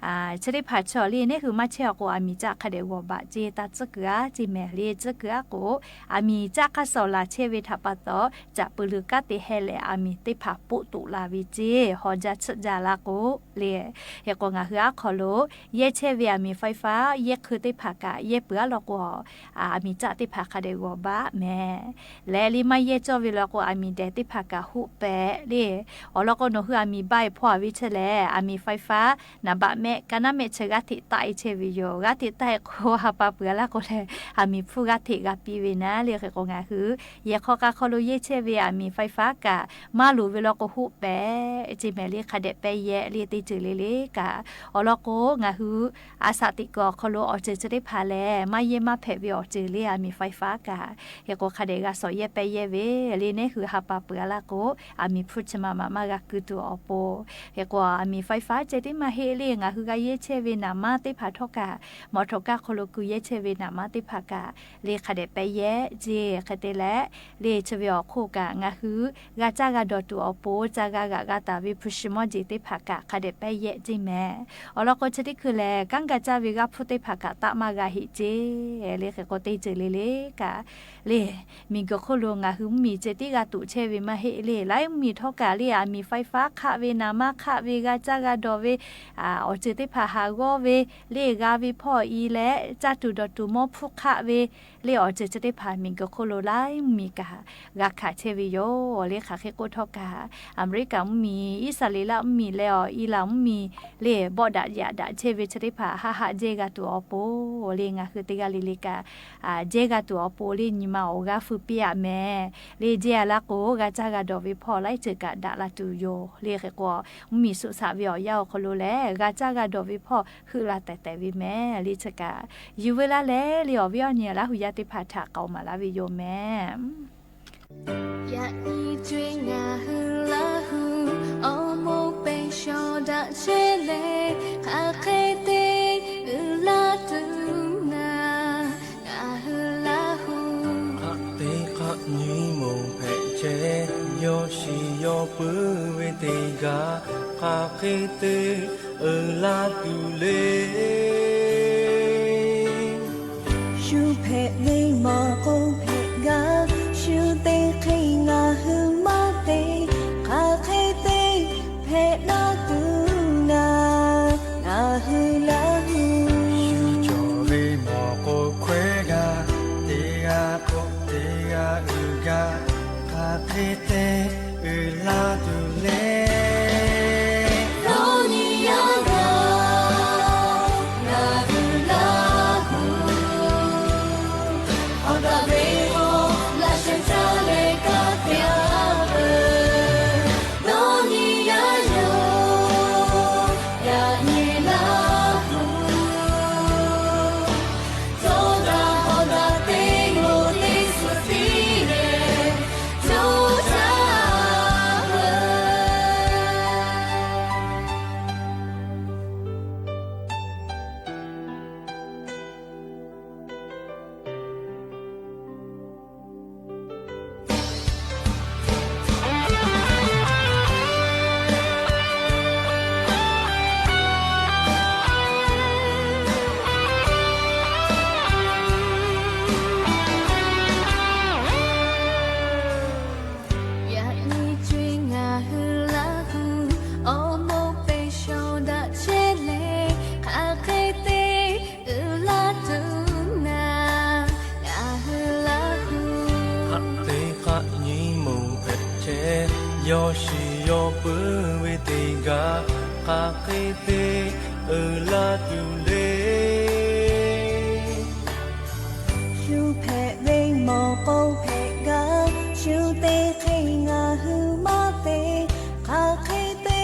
chi teˇ hpaˍ chaw le neˇ hui maˇ chehˇ awˬ k'o, aˬ miˍ caˆ hk'a dehꞈ g'awˬ baꞈ ceˇ, taˇ tcuhˉ kuiˬ aˉ ceˇ mehˍ le. Tcuhˉ kuiˬ aˉ k'o, aˬ miˍ caˆ hk'aˇ suh laˬ chehˇ ve htaꞈ pa taw, caꞈ puiˍ luˬ kanˉ te heh leh aˬ miˍ teˇ hpaˍ poˆ toꞈ la ve ceˇ, haw jaˇ tsuhˆ jaˇ la k'o le. Hk'e k'o, ngaˬ hui aˉ hk'aw lo yehˇ chehˇ ve aˬ miˍ faiˇ faˉ yehˇ hkui teˇ hpaˍ kaꞈ yehˇ peuˬ aˉ law k'o, aˬ miˍ caˆ teˇ hpaˍ hk'a dehꞈ g'awˬ baꞈ mehˍ. Leh le maˇ yehˇ cawˇ ve law k'o, aˬ miˍ dehˬ teˇ hpaˍ kaꞈ hoˆ pehꞈ le. Awˬ lawn k'o, nawˬ hui aˬ miˍ ba e hpawˇ a ve chi lehˬ, aˬ miˍ faiˇ faˉ naˍ baꞈ mehˆ ka naˉ mehˆ chi g'aˇ hteꞈ taˆ e chehˇ ve yoˬ. G'aˇ hteꞈ taˆ e k'o, ha pa peuˬ a laˇ k'o lehˬ, aˬ miˍ hpfuhˇ g'aˇ hteꞈ g'a piˇ ve naˉ le. Hk'e k'o, ngaˬ hui yehˬ hk'aw k'a hk'aw lo yehˇ chehˇ ve aˬ miˍ faiˇ faˉ kaꞈ maˇ loˍ ve law k'o hoˆ pehꞈ ceˇ mehˍ le. Hk'a dehꞈ pehˇ yehˇ le, teˇ ceuˬ le le kaꞈ. Awˬ lawn k'o, ngaˬ hui a shaꞈ teꞈ kuiˬ awˬ hk'aw lo awˬ ceuˬ chi teˇ hpaˍ lehˬ, maˇ yehˇ maˇ hpehꞈ ve awˬ ceuˬ le aˬ miˍ faiˇ faˉ kaꞈ. Hk'e k'o, hk'a dehꞈ g'a sawꞈ yehˇ pehˇ yehˇ ve le, neˇ hui ha pa peuˬ a laˇ k'o, aˬ miˍ hpfuhˇ chi ma ma maˇ g'a keu tuˬ awˬ pon. Hk'e k'o, aˬ miˍ faiˇ faˉ ceh tiˉ maˇ heˆ le, ngaˬ hui g'a yehˇ chehˇ ve naˍ manˇ teˇ hpaˍ htawˇ kaꞈ, mawˬ htawnˍ kaˇ hk'aw lo keu yehˇ chehˇ ve naˍ manˇ teˇ hpaˍ kaꞈ le, hk'a dehꞈ pehˇ yehˇ ceˇ. Hk'e te leh, le chi ve awˬ hk'oˆ kaꞈ ngaˬ hui g'a caˇ g'a dawˬ tuˬ awˬ pon, ca g'a g'aꞈ g'a taˍ ve hpu shi mawˇ jeˬ teˇ hpaˍ kaꞈ hk'a dehꞈ pehˇ yehˇ ceˇ mehˍ. Awˬ lawn k'o, chi teˇ hkui lehˬ, kanˉ ga caˇ ve g'aˇ hpfuhˇ teˇ hpaˍ kaꞈ taˆ maˇ g'a heˆ ceˇ le. Hk'e k'o, teˇ ceuˬ le le kaꞈ le, miˬguiˬ hk'oˆ lo ngaˬ hui mvuhˇmiˬ ceh tiˉ g'a tuꞈ chehˇ ve maˇ heˆ le. Laiˉ mvuhˇmiˬ htawˇ kaꞈ le, aˬ miˍ faiˇ faˉ hk'aˆ ve, naˍ manˇ hk'aˆ ve, g'a caˇ g'a dawˬ ve, awˬ ceuˬ teˇ hpaˍ haˍ g'awˇ ve le, g'a ve hpawˇ i leh caˇ tuˬ dawˬ tuˬ mawˇ hpfuhˇ hk'aˆ ve le awˬ ceuˬ chi teˇ hpaˍ miˬguiˬ hk'oˆ lo laiˉ mvuhˇmiˬ kaꞈ g'a hkanˍ chehˇ ve yoˬ le. Hk'aˬ hk'e k'oˆ htawˇ kaꞈ, Aˍmeˍriˆkaˍ mvuhˇmiˬ, Iˉsaˍreˍlaˆ mvuhˇmiˬ leh awˬ Iˉlaꞈ mvuhˇmiˬ le bawˆ daꞈ yaꞈ daꞈ chehˇ ve chi teˇ hpaˍ haˆ haˆ jehˇ g'a tuˬ awˬ pon le, ngaˬ hui teˇ g'aˇ le le kaꞈ jehˇ g'a tuˬ awˬ pon le nyi ma awˬ g'aˇ feu piˇ-aꞈ mehˍ le. Jehˇ-a laˇ k'o, g'a caˇ g'a dawˬ ve hpawˇ laiˉ ceuˬ kaꞈ daꞈ la tuˬ yoˬ le. Hk'e k'o, mvuhˇmiˬ suhˍ shaꞈ ve awˬ yanˇ awˬ hk'aw lo lehˬ, g'a caˇ g'a dawˬ ve hpawˇ heuˆ la tehˬ tehˬ ve mehˍ le. Chi kaꞈ yuˬ veu laˇ leh le, awˬ viˉ awˬ nyi Laˇ huˍ yaˇ teˇ hpaˍ htaꞈ k'aoˍ maˍ laˇ ve yoˬ mehˍ. Yaꞈ nyi co-e ngaˬ hui Laˇ huˍ awˬ moˍ pehˬ shawˍ daꞈ chehˇ leh, hk'aˬ hk'e te uiˍ la tuˬ naˍ, ngaˬ hui Laˇ huˍ. Hk'aˬ te hk'aˆ nyi moˍ hpehꞈ chehˇ, yawˇ shiˍ yawˇ puiˉ ve teˇ g'aˇ, hk'aˬ hk'e te uiˍ la tuˬ le. Shu hpehꞈ ve mawˬ k'o hpehꞈ gaˇ, shu te hk'e ngaˬ hui maˇ te, hk'aˬ hk'e te hpehꞈ la tuˬ naˍ, ngaˬ hui Laˇ huˍ. Shu cawˬ ve mawˬ k'o hkawehˇ gaˇ, teˇ g'aˇ hk'oˆ teˇ g'aˇ uiˍ gaˇ, hk'aˬ hk'e te uiˍ la tuˬ le. Dawˇ nyi yaˇ gaˬ, ngaˬ hui Laˇ huˍ. Awˬ daꞈ ve k'o, laꞈ sheh caˇ leh kaˇ te-a peuˬ. Dawˇ nyi yaˇ yoˬ, yaꞈ nyi Laˇ huˍ. Tawˇ daꞈ hawˍ daꞈ teˇ moˍ teˇ suhˍ tiˉ leh, co caˇ peuˬ. Yaꞈ nyi co-e ngaˬ hui Laˇ huˍ awˬ moˍ pehˬ shawˍ daꞈ chehˇ leh, hk'aˬ hk'e te uiˍ la tuˬ naˍ, ngaˬ hui Laˇ huˍ. Hk'aˬ te hk'aˆ nyi moˍ hpehꞈ chehˇ, yawˇ shiˍ yawˇ puiˉ ve teˇ g'aˇ, hk'aˬ hk'e te uiˍ la tuˬ le. Shu hpehꞈ ve mawˬ k'o hpehꞈ gaˇ, shu te hk'e ngaˬ hui maˇ te, hk'aˬ hk'e te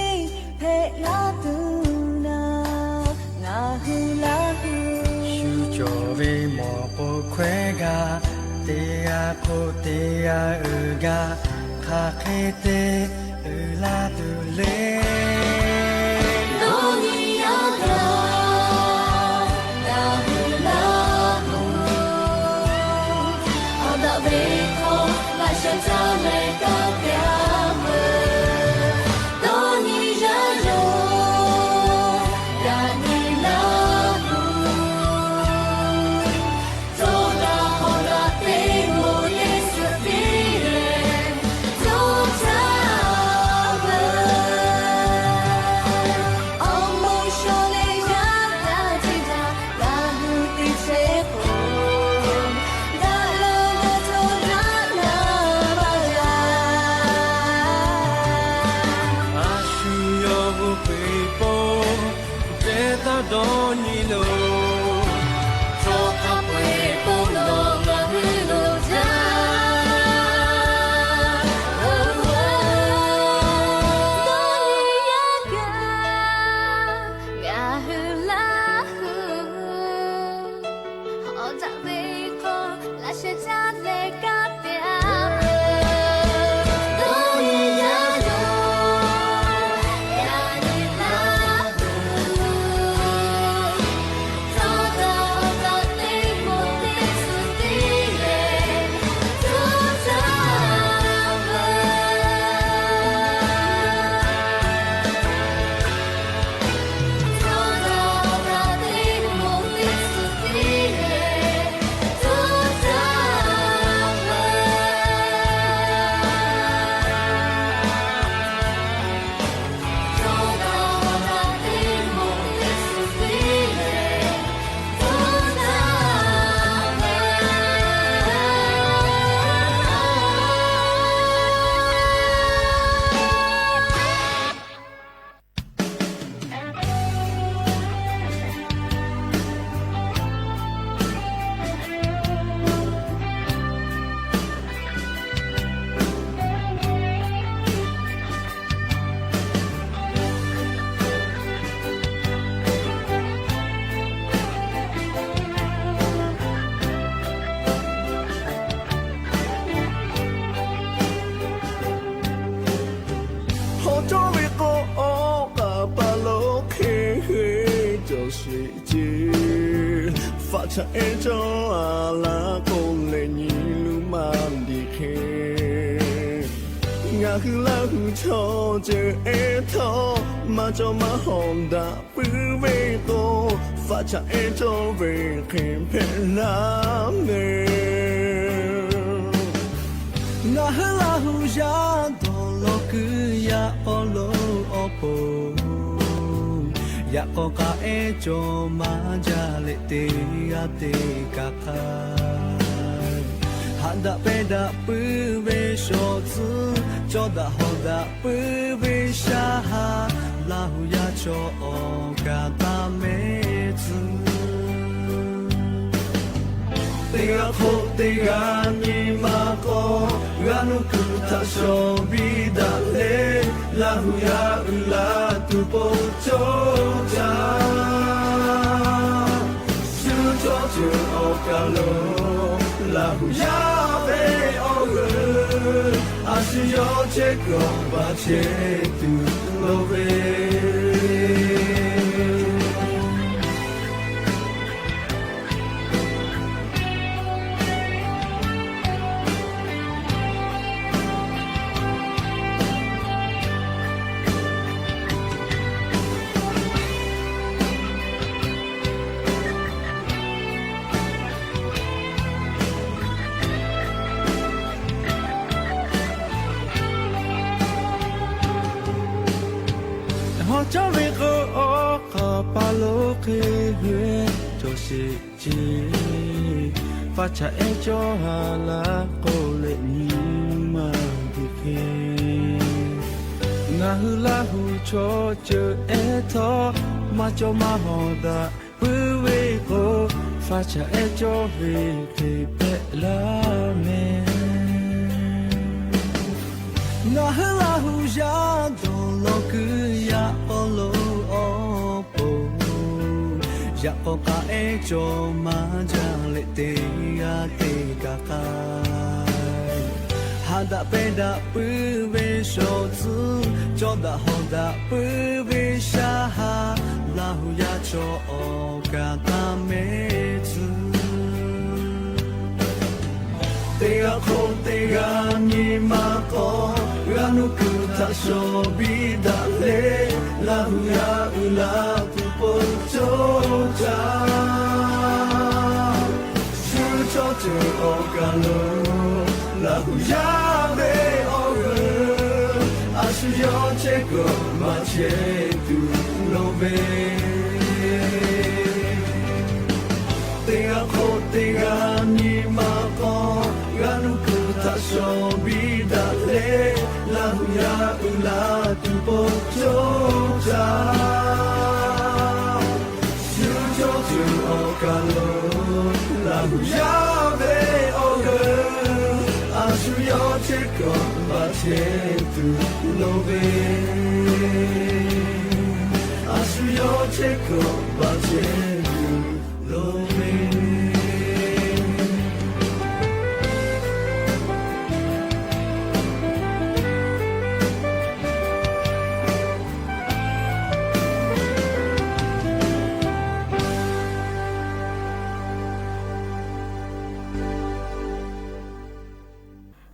hpehꞈ la tuˬ naˍ, ngaˬ hui Laˇ huˍ. Shu cawˬ ve mawˬ k'o hkawehˇ gaˇ, teˇ g'aˇ hk'oˆ teˇ g'aˇ uiˍ gaˇ, hk'aˬ hk'e te uiˍ la tuˬ le. Dawˇ nyi yaˇ gaˬ, ngaˬ hui Laˇ huˍ. Awˬ daꞈ ve k'o, laꞈ sheh caˇ leh kaˇ te-a peuˬ. Dawˇ nyi yaˇ yoˬ, yaꞈ nyi Laˇ huˍ. Tawˇ daꞈ hawˍ daꞈ teˇ moˍ teˇ suhˍ tiˉ leh, co caˇ peuˬ. Awˬ moˍ shawˍ leh yaˇ htaˇ teˇ htaˇ, Laˇ huˍ teˇ chehˇ k'o, daꞈ leh g'a cawˬ daꞈ la maˇ g'a. A shu yawˇ hui peu-eˬ pon, jehˇ taˇ dawˇ nyi loˬ. Chaw hk'a peu-eˬ pon nawˬ ngaˬ hui loˍ jaˇ. Dawˇ nyi yaˇ gaˬ, ngaˬ hui Laˇ huˍ. Awˬ daꞈ ve k'o, laꞈ sheh caˇ leh kaˇ te-a. Dawˇ nyi yaˇ yoˬ, yaꞈ nyi Laˇ huˍ. Tawˇ daꞈ hawˍ daꞈ teˇ moˍ teˇ suhˍ tiˉ leh, co caˇ peuˬ. Chaꞈ ehˉ cawˇ a laˇ k'oˆ leh nyi luˬ maˇ diˬ hk'e, ngaˬ hui Laˇ huˍ chaw ceuˬ ehˉ htawˇ, maˇ cawˇ maˇ hawˍ daꞈ puiˉ ve k'o, faꞈ chaꞈ ehˉ cawˇ ve hk'e hpehꞈ laˇ mehˍ. Ngaˬ hui Laˇ huˍ yaˇ dawˬ law kuiˬ yaꞈ k'aw lo awˬ pon, yaꞈ k'aw k'a ehˉ cawˇ maˇ jaˇ leh teˇ g'aˇ teˇ kaꞈ k'ai, haꞈ daꞈ pehˇ daꞈ puiˉ ve shawˍ tcuhˉ, cawˇ daꞈ hawˍ daꞈ puiˉ ve shaˉ haˉ, Laˇ huˍ yaˇ chaw awˬ kaˍ taˇ mehˉ tcuh. Teˇ g'aˇ hk'oˆ teˇ g'aˇ nyi ma k'aw, g'a nuˇ kuiˬ htaꞈ shawˍ biˇ daꞈ leh, Laˇ huˍ yaˇ uiˍ la tuˬ po cawˇ caˇ. Shu cawˇ ceuˬ awˬ kaˬ lo, Laˇ huˍ yaˇ ve awˬ g'euˆ, a shu yawˇ chehˇ kuiˬ awˬ baˬ chehˇ tuˬ loˍ ve. Hawˉ cawˇ ve k'o, awˬ hk'aw pa lo hk'e ve cawˬ sheˍ ce. Faꞈ chaꞈ ehˉ cawˇ ha laˇ k'oˆ leh nyi maˇ diˬ hk'e, ngaˬ hui Laˇ huˍ chaw ceuˬ ehˉ htawˇ, maˇ cawˇ maˇ hawˍ daꞈ puiˉ ve k'o, faꞈ chaꞈ ehˉ cawˇ ve hk'e hpehꞈ laˇ mehˍ. Ngaˬ hui Laˇ huˍ yaˇ dawˬ law kuiˬ yaꞈ k'aw lo awˬ pon, yaꞈ k'aw k'a ehˉ cawˇ maˇ jaˇ leh teˇ g'aˇ teˇ kaꞈ k'ai, haꞈ daꞈ pehˇ daꞈ puiˉ ve shawˍ tcuhˉ, cawˇ daꞈ hawˍ daꞈ puiˉ ve shaˉ haˉ, Laˇ huˍ yaˇ chaw awˬ kaˍ taˇ mehˉ tcuh. Teˇ g'aˇ hk'oˆ teˇ g'aˇ nyi ma k'aw, g'a nuˇ kuiˬ htaꞈ shawˍ biˇ daꞈ leh, Laˇ huˍ yaˇ uiˍ la tuˬ po cawˇ caˇ. Shu cawˇ ceuˬ awˬ kaˬ lo, Laˇ huˍ yaˇ ve awˬ g'euˆ, a shu yawˇ chehˇ kuiˬ awˬ baˬ chehˇ tuˬ loˍ ve. Teˇ g'aˇ hk'oˆ teˇ g'aˇ nyi ma k'aw, g'a nuˇ kuiˬ htaꞈ shawˍ biˇ daꞈ leh, Laˇ huˍ yaˇ uiˍ la tuˬ po cawˇ caˇ. Shu cawˇ ceuˬ awˬ kaˬ lo, Laˇ huˍ yaˇ ve awˬ g'euˆ, a shu yawˇ chehˇ kuiˬ awˬ baˬ chehˇ tuˬ loˍ ve. A shu yawˇ chehˇ kuiˬ awˬ baˬ chehˇ tuˬ loˍ ve.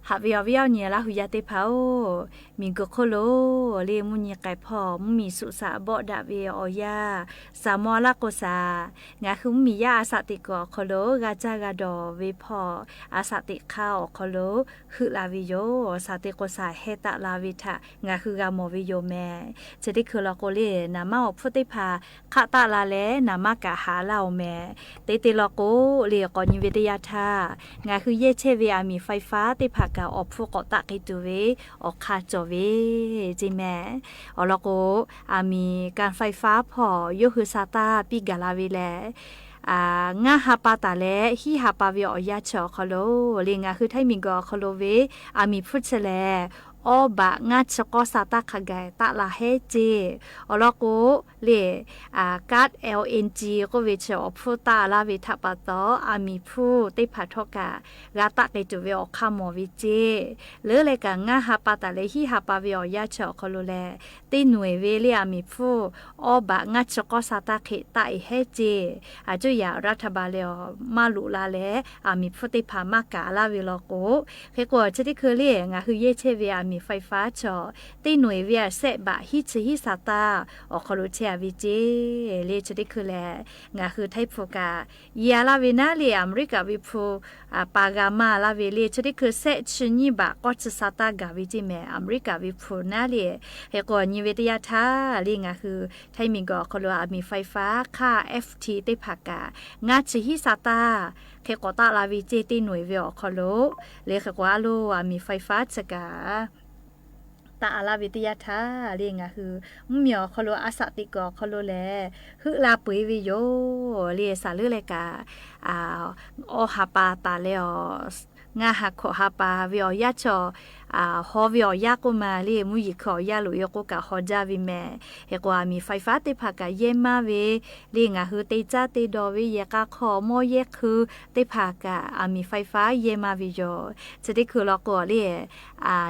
Haꞈ ve awˬ viˉ awˬ nyi Laˇ huˍ yaˇ teˇ hpaˍ-oˬ, miˬ guiˬ hk'oˆ lo le mvuhˇ nyi k'ai hpawˇ mvuhˇ miˬ suꞈ shaꞈ bawˆ daꞈ ve awˬ yanˇ, saˍ maw laˇ k'o saˍ, ngaˬ hui mvuhˇ miˬ yaˇ a shaꞈ teꞈ kuiˬ awˬ hk'aw lo g'a caˇ g'a dawˬ ve hpawˇ, a shaꞈ teꞈ hk'aˇ awˬ hk'aw lo heuˆ la ve yoˬ. Shaˍ te k'o shaˍ heh taˆ la ve htaꞈ ngaˬ hui g'a mawˬ ve yoˬ mehˍ. Chi teˇ hkui law k'o le, naˍ manˇ awˬ hpfuhˇ teˇ hpaˍ hk'aˆ taˆ la leh naˍ manˇ kaꞈ haˍ laˇ-oˬ mehˍ. Te te law k'o le, k'awꞈ nyi ve teˇ yanˇ htaˇ, ngaˬ hui yehˇ chehˇ ve aˬ miˍ faiˇ faˉ teˇ hpaˍ kaꞈ awˬ hpfuhˇ k'awꞈ taˆ k'ai tuˬ ve awˬ hk'aˇ cawˬ ve ceˇ mehˍ. Awˬ lawn k'o, aˬ miˍ การไฟฟ้า hpawˇ yawˇ hui sha taˇ piˇ gaˬ la ve lehˬ, ngaˇ ha pa taˍ leh hiˉ ha pa ve awˬ yanˇ chi awˬ hk'aw lo le, ngaˬ hui Htaiˇ miˬ guiˬ awˬ hk'aw lo ve aˬ miˍ hpfuhˇ chi lehˬ, awˇ baꞈ ngaˇ chi k'awˇ sha taˇ hk'a gaˬ taˆ la hehˉ ceˇ. Awˬ lawn k'o, le, card L N G k'oˆ ve chi awˬ hpfuhˇ taˆ laˇ ve htaꞈ pa taw, aˬ miˍ hpfuhˇ teˇ hpaˍ htawˇ kaꞈ g'a taˆ k'ai tuˬ ve awˬ hk'aˇ mawˬ ve ceˇ. Leuˉ leh kaꞈ ngaˇ ha pa taˍ leh hiˉ ha pa ve awˬ yanˇ chi awˬ hk'aw lo lehˬ, teˇ nawˬ eˬ ve le aˬ miˍ hpfuhˇ awˇ baꞈ ngaˇ chi k'awˇ sha taˇ hk'e taˆ e hehˉ ceˇ. Aˬ cuˇ yaꞈ รัฐบาล lehˬ maˇ loꞈ la leh, aˬ miˍ hpfuhˇ teˇ hpaˍ maˇ kaꞈ laˇ ve law k'o, hk'e k'o chi teˇ hkui le ngaˬ hui yehˇ chehˇ ve aˬ miˍ ไฟฟ้า chaw teˇ nawˬ eˬ ve aˬ sehˆ baꞈ hiˉ chi hiˉ sha taˇ awˬ hk'aw lo chehˇ a ve ceˇ. Le chi teˇ hkui lehˬ, ngaˬ hui Htaiˇ hpu kaꞈ yehˇ a laˇ ve naˉ le, Aˍmeˍriˆkaꞈ ve hpu pa g'a maˇ laˇ ve le, chi teˇ hkui sehˆ chi nyiˇ baꞈ k'awˇ chi sha taˇ gaˬ ve ceˇ mehˍ. Aˍmeˍriˆkaꞈ ve hpu naˉ le, hk'e k'o nyi ve teˇ yanˇ htaˇ le ngaˬ hui Htaiˇ miˬguiˬ awˬ hk'aw lo aˬ miˍ ไฟฟ้า hk'aˇ F T teˇ hpaˍ kaꞈ ngaˇ chi hiˉ sha taˇ hk'e k'awꞈ taˆ la ve ceˇ teˇ nawˬ eˬ ve awˬ hk'aw lo. Le hk'e k'o a loˬ aˬ miˍ ไฟฟ้า chi kaꞈ taˆ a laˇ ve teˇ yanˇ htaˇ le ngaˬ hui mvuhˇmiˬ awˬ hk'aw lo a shaꞈ teꞈ kuiˬ awˬ hk'aw lo lehˬ, heuˆ la peu eˬ ve yoˬ. Le shaˍ leuˉ leh kaꞈ awˇ ha pa taˍ leh awˬ, ngaˇ ha hkawꞈ ha pa ve awˬ yanˇ chaw haw ve awˬ yanˇ k'oˆ ma le, mvuhˇ yeˬ hkui awˬ yanˇ loꞈ e k'oˆ kaꞈ haw jaˇ ve mehˍ. Hk'e k'o aˬ miˍ ไฟฟ้า teˇ hpaˍ kaꞈ yehˇ maˇ ve le ngaˬ hui te caˇ te dawˬ ve yehˬ k'a hk'aw mawˇ yehˇ hkui teˇ hpaˍ kaꞈ aˬ miˍ ไฟฟ้า yehˇ maˇ ve yoˬ. Chi teˇ hkui law k'o le,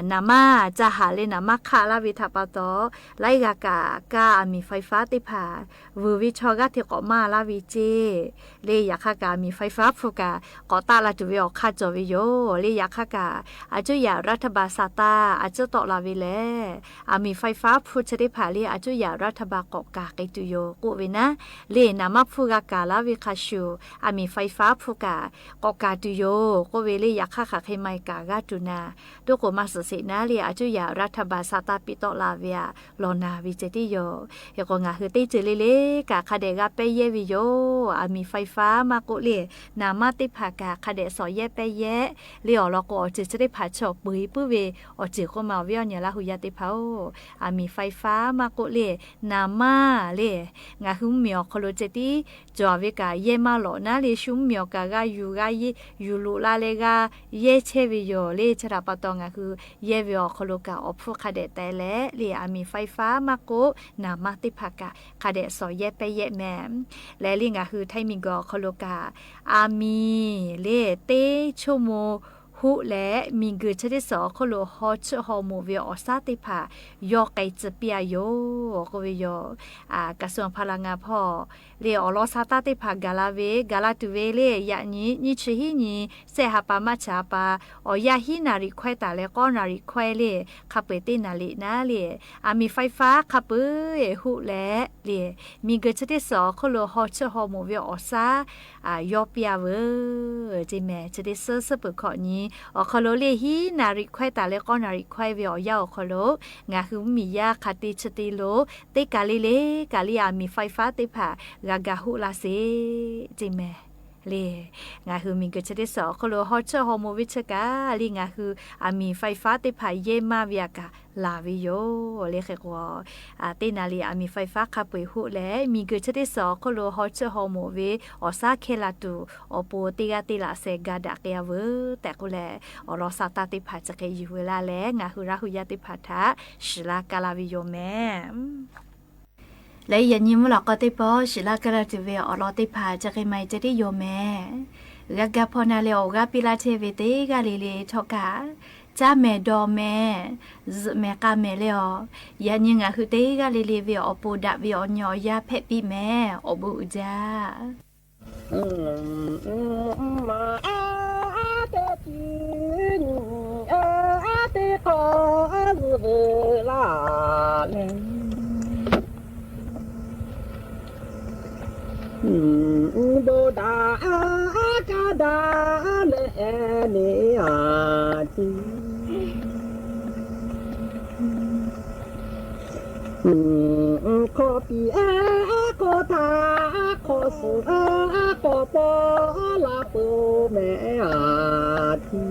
naˍ manˇ ca haꞈ leh naˍ manˇ hk'aˆ laˇ ve htaꞈ pa taw, laiˉ g'a kaꞈ kaˇ aˬ miˍ ไฟฟ้า teˇ hpaˍ vuiˬ ve chaw g'aˇ hteꞈ k'awꞈ maˇ laˇ ve ceˇ. Le yaꞈ hk'aˇ kaꞈ aˬ miˍ ไฟฟ้า hpu kaꞈ k'awꞈ taˆ la tuˬ ve awˬ hk'aˇ cawˬ ve yoˬ. Le yaꞈ hk'aˇ kaꞈ aˬ cuˇ yaꞈ รัฐบาล sha taˇ aˬ cuˇ tawˆ la ve lehˬ, aˬ miˍ ไฟฟ้า hpu chi teˇ hpaˍ le aˬ cuˇ yaꞈ รัฐบาล k'awꞈ kaˍ k'ai tuˬ yoˬ k'oˆ ve naˉ, le naˍ manˇ hpu g'a kaˍ laˇ ve hk'a shuˍ, aˬ miˍ ไฟฟ้า hpu kaꞈ k'awꞈ kaˍ tuˬ yoˬ k'oˆ ve le. Yaꞈ hk'aˇ hk'aˬ hk'e maˇ kaˍ g'aˇ tuˬ naˍ, toˇ k'o maˇ suhˍ sheˍ naˉ le aˬ cuˇ yaꞈ รัฐบาล sha taˇ piˇ tawˆ la ve aꞈ lawˬ naˍ ve ceh tiˉ yoˬ. Hk'e k'o ngaˬ hui teˇ ceuˬ le le kaꞈ hk'a dehꞈ g'a pehˇ yehˇ ve yoˬ. Aˬ miˍ ไฟฟ้า maˇ k'oˆ le, naˍ manˇ teˇ hpaˍ kaꞈ hk'a dehꞈ shawˍ yehˇ pehˇ yehˇ le. Awˬ lawn k'o awˬ ceuˬ chi teˇ hpaˍ chaw peu eˬ puiˉ ve awˬ ceuˬ k'oˆ ma awˬ viˉ awˬ nyi Laˇ hu yaˇ teˇ hpaˍ-oˬ, aˬ miˍ ไฟฟ้า maˇ k'oˆ le, naˍ manˇ le, ngaˬ hui mvuhˇmiˬ awˬ hk'aw lo ceh tiˉ cawˬ ve kaꞈ yehˇ maˇ lawꞈ naˉ le, shu mvuhˇmiˬ awˬ kaꞈ g'a yuˬ g'a yuˬ loꞈ la leh g'a yehˇ chehˇ ve yoˬ le. Chi htaꞈ pa taw ngaˬ hui yehˇ ve awˬ hk'aw lo kaꞈ awˬ hpfuhˇ hk'a dehꞈ teh leh le, aˬ miˍ ไฟฟ้า maˇ k'oˆ naˍ manˇ teˇ hpaˍ kaꞈ hk'a dehꞈ shawˍ yehˇ pehˇ yehˇ mehˍ. Leh le ngaˬ hui Htaiˇ miˬguiˬ awˬ hk'aw lo kaꞈ aˬ miˍ le teˇ ชั่วโมง hoˆ leh miˬguiˬ chi teˇ suhˍ awˬ hk'oˆ lo haw chiˆ haw moˍ ve awˬ shaˉ teˇ hpaˍ yawˇ k'ai tcuh piˇ a yoˬ k'oˆ ve yoˬ. กระทรวงพลังงาน hpawˇ le awˬ lawn sha taˇ teˇ hpaˍ gaˬ la ve, gaˬ la tuˬ ve le yaꞈ nyi nyiˇ chi hiˉ nyi sehˆ ha pa maˇ cha pa awˬ yanˇ hiˉ naˍriˍ hkawehˇ taˍ leh k'awˇ naˍriˍ hkawehˇ le hk'a peu eˬ teˇ naˍriˍ naˉ le, aˬ miˍ ไฟฟ้า hk'a peu eˬ hoˆ leh le miˬguiˬ chi teˇ suhˍ awˬ hk'oˆ lo haw chiˆ haw moˍ ve awˬ shaˉ yawˇ piˇ a veuˬ ceˇ mehˍ. Chi teˇ suhˉ suhˉ peuˬ hkawꞈ nyi awˬ hk'aw lo le hiˉ naˍriˍ hkawehˇ taˍ leh k'awˇ naˍriˍ hkawehˇ ve awˬ yanˇ awˬ hk'aw lo ngaˬ hui mvuhˇmiˬ yaˇ hk'a te chi te lo teˇ kaˬ le le kaˬ le aˬ miˍ ไฟฟ้า teˇ hpaˍ g'a ga hoˆ la sheˍ ceˇ mehˍ. Le ngaˬ hui miˬguiˬ chi teˇ suhˍ awˬ hk'oˆ lo haw chiˆ haw moˍ ve chi kaꞈ le ngaˬ hui aˬ miˍ ไฟฟ้า teˇ hpaˍ yehˇ maˇ ve aꞈ kaꞈ laˬ ve yoˬ le. Hk'e k'o teˇ naˍriˍ aˬ miˍ ไฟฟ้า hk'a peu eˬ hoˆ leh miˬguiˬ chi teˇ suhˍ awˬ hk'oˆ lo haw chiˆ haw moˍ ve awˬ shaˉ hkehˇ la tuˬ awˬ pon teˇ g'aˇ teˇ laꞈ sheh ga daꞈ k'ai a veuˬ tehꞈ k'oˆ leh, awˬ lawn sha taˇ teˇ hpaˍ chi hk'e yuˬ ve laˇ leh ngaˬ hui Laˇ hu yaˇ teˇ hpaˍ htaꞈ shiˍ laˇ kaˇ laˇ ve yoˬ mehˍ. Leh yaꞈ nyi mvuhˇ lawꞈ k'aw teˇ pawˆ shiˍ laˇ kaˇ laˇ tuˬ ve awˬ lawn teˇ hpaˍ chi hk'e maˇ heˆ ceh tiˉ yoˬ mehˍ. G'a ga hpaw na leh awˬ g'aˇ piˇ laˇ chehˇ ve teˇ g'aˇ le le htawˇ kaꞈ, caˇ mehˍ dawˬ mehˍ, zuhꞈ mehˍ k'a mehˍ leh awˬ, yaꞈ nyi ngaˬ hui teˇ g'aˇ le le ve awˬ pon daꞈ ve awˬ nyi awˬ yaˇ hpehꞈ piˇ mehˍ. Awˬ bon uiˍ jaˇ. Maˇ a teˇ chi nyi a teˇ k'awꞈ zuhꞈ la leh, bon daꞈ a kaˇ daꞈ leh nyi a tiˉ hk'awꞈ piˇ a hk'awꞈ htaꞈ hk'awꞈ suhˍ a hk'awꞈ pawˆ la peuˬ mehˍ a tiˉ.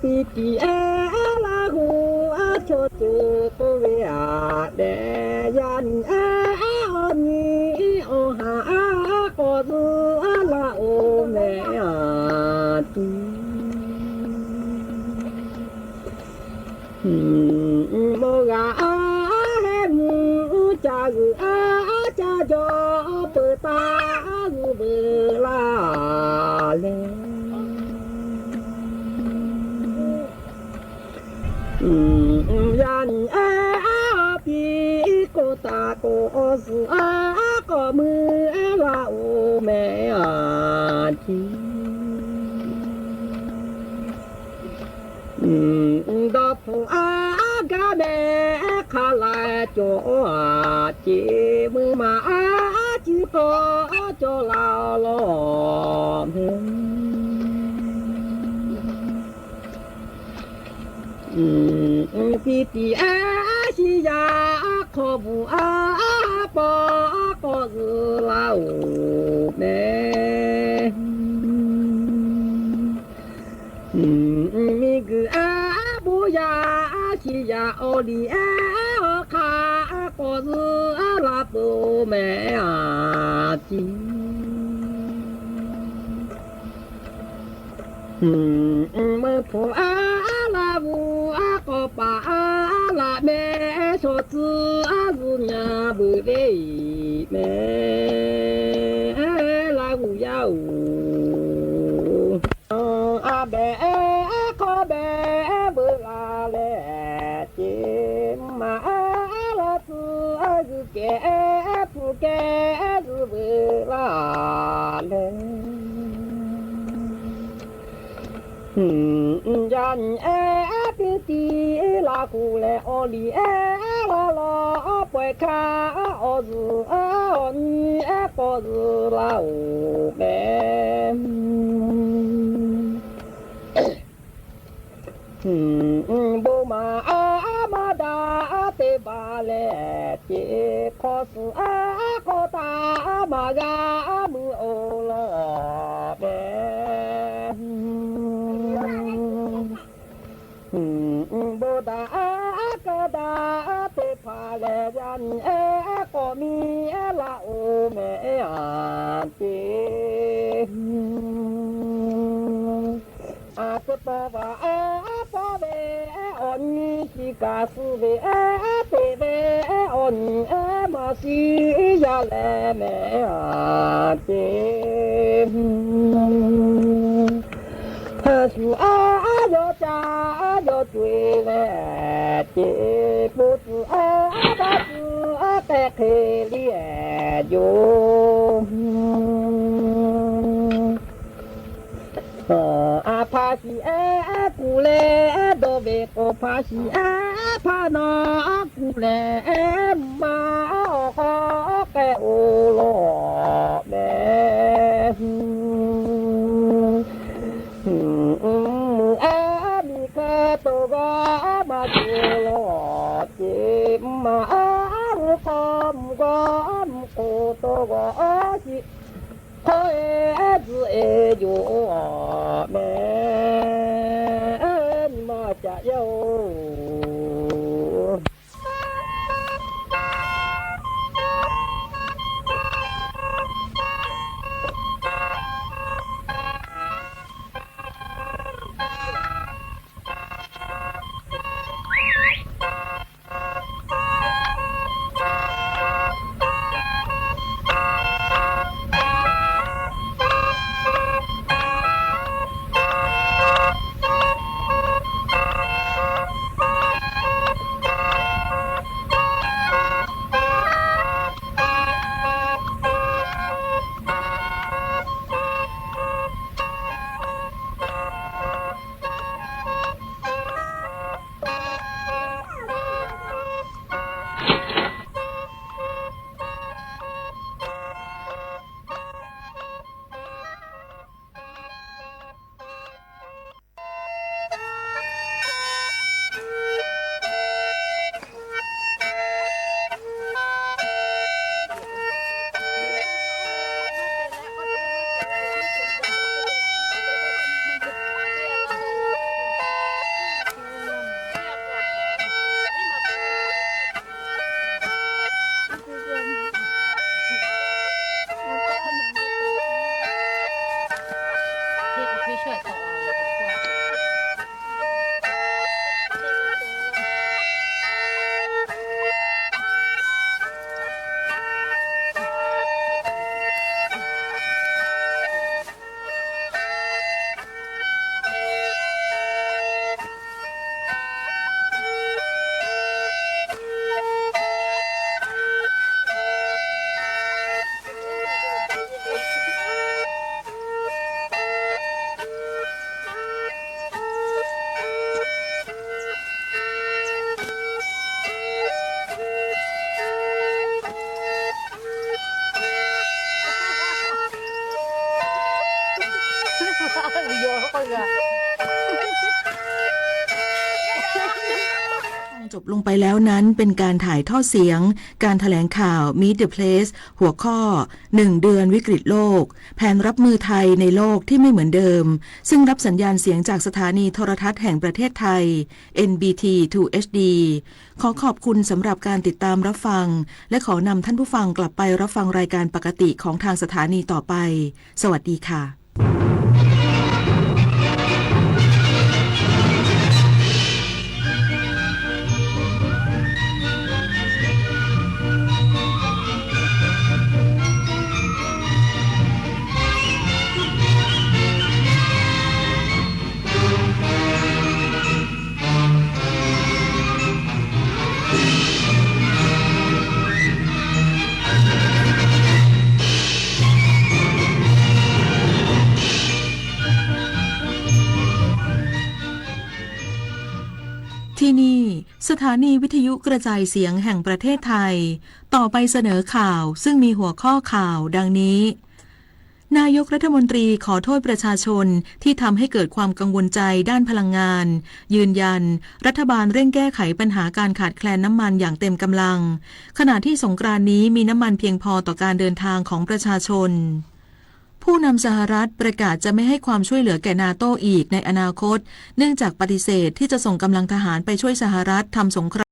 Piˇ tiꞈ a Laˇ hu a chaw ceuˬ k'oˆ ve aꞈ dehꞈ yaꞈ nyi a awˬ nyi awˬ haˍ a k'awꞈ zuhꞈ a laˇ oˬ mehˍ a awˬ zuhˬ aˉ k'awꞈ mui laˇ oˬ mehˍ aˬ tiˉ. Dawˇ hpfuhˇ aˉ gaˇ mehˍ hk'a la cawˬ aˬ ceˬ, mui ma aˉ ciˉ k'awꞈ cawˬ la lawˬ mehˍ. Piˇ tiꞈ aˉ shiˍ yaˇ hk'aw bvuhꞈ aˉ paw k'awꞈ zuhꞈ la oˬ mehˍ. Miˬguiˬ aˉ bon yaˇ aˉ shiˍ yaˇ awˬ liˇ ehˉ awˬ hk'aˇ k'awꞈ zuhꞈ la peuˬ mehˍ aˬ tiˉ. Meuˇ hpfuhˇ aˉ laˇ g'uˇ aˉ k'awꞈ paˍ aˉ laꞈ mehˍ, shawˍ tcuh aˉ zuhꞈ nyaˇ beuꞈ ve mehˍ laˇ g'uˇ yaˇ oˬ. A behˬ ehˉ hk'awˇ behˬ veuꞈ la leh, ceˬ maˬ ehˉ laˇ tcuh aˉ zuhꞈ kehˉ hpu kehˉ zuhꞈ veuꞈ la leh, yaˇ nyi ehˉ piˇ tiꞈ laˇ k'oˆ leh, awˬ liˇ ehˉ laˇ lawˬ pawehˇ hkaˇ, awˬ zuhꞈ awˬ nyi ehˉ k'awꞈ zuhꞈ la oˬ mehˍ. Bon maˍ aˉ maˇ daꞈ teˇ baˬ leh, ceˬ hk'aw suhˍ aˉ hk'aw taˍ maˇ g'a mui oˬ lawˬ mehˍ. Bon daꞈ aˉ kaˇ daꞈ teˇ hpaˍ lehˬ, yaˇ nyi ehˉ k'awꞈ miˇ ehˉ laˇ oˬ mehˍ aˬ ceˬ. A tcuh paw vaˬ aˉ pawˇ ve awˬ nyi shiˍ kaꞈ suh ve ehˉ teꞈ ve awˬ nyi ehˉ maˇ shiˍ yaˇ leh mehˍ aˬ ceˬ. Shu aˉ yawˇ caˇ yawˇ co e leh, ceˬ po tcuh aˉ baˆ tcuh aˉ k'ehˆ hk'e liˇ yoˬ. A hpa shiˍ ehˉ kuˬ leh dawˇ ve k'o, hpa shiˍ ehˉ hpaˇ nawˉ kuˬ leh maˇ awˬ hk'aw k'ehˆ oˬ lawˬ mehˍ. Mvuhˇ ehˉ miˬ hk'e to g'a maˇ cawˬ lawˬ ceˬ, maˇ aˉ g'uˇ hk'aw mvuhˇ g'awˇ mvuhˇ hk'oˆ tawˇ g'awˇ shiˍ hk'aw ehˉ tcuh e yoˬ mehˍ. Nyi ma caꞈ yaˇ oˬ. จบลงไปแล้วนั้นเป็นการถ่ายทอดเสียงการแถลงข่าว Meet the Press หัวข้อ หนึ่งเดือนวิกฤตโลก แผนรับมือไทยในโลกที่ไม่เหมือนเดิม ซึ่งรับสัญญาณเสียงจากสถานีโทรทัศน์แห่งประเทศไทย เอ็น บี ที ทู เอช ดี ขอขอบคุณสำหรับการติดตามรับฟัง และขอนำท่านผู้ฟังกลับไปรับฟังรายการปกติของทางสถานีต่อไป สวัสดีค่ะ ที่นี่ สถานีวิทยุกระจายเสียงแห่งประเทศไทย ต่อไปเสนอข่าวซึ่งมีหัวข้อข่าวดังนี้ นายกรัฐมนตรีขอโทษประชาชนที่ทำให้เกิดความกังวลใจด้านพลังงาน ยืนยัน รัฐบาลเร่งแก้ไขปัญหาการขาดแคลนน้ำมันอย่างเต็มกำลัง ขณะที่สงกรานต์นี้มีน้ำมันเพียงพอต่อการเดินทางของประชาชน ผู้นำสหรัฐประกาศจะไม่ให้ความช่วยเหลือแก่นาโต้อีกในอนาคต เนื่องจากปฏิเสธที่จะส่งกำลังทหารไปช่วยสหรัฐทำสงคราม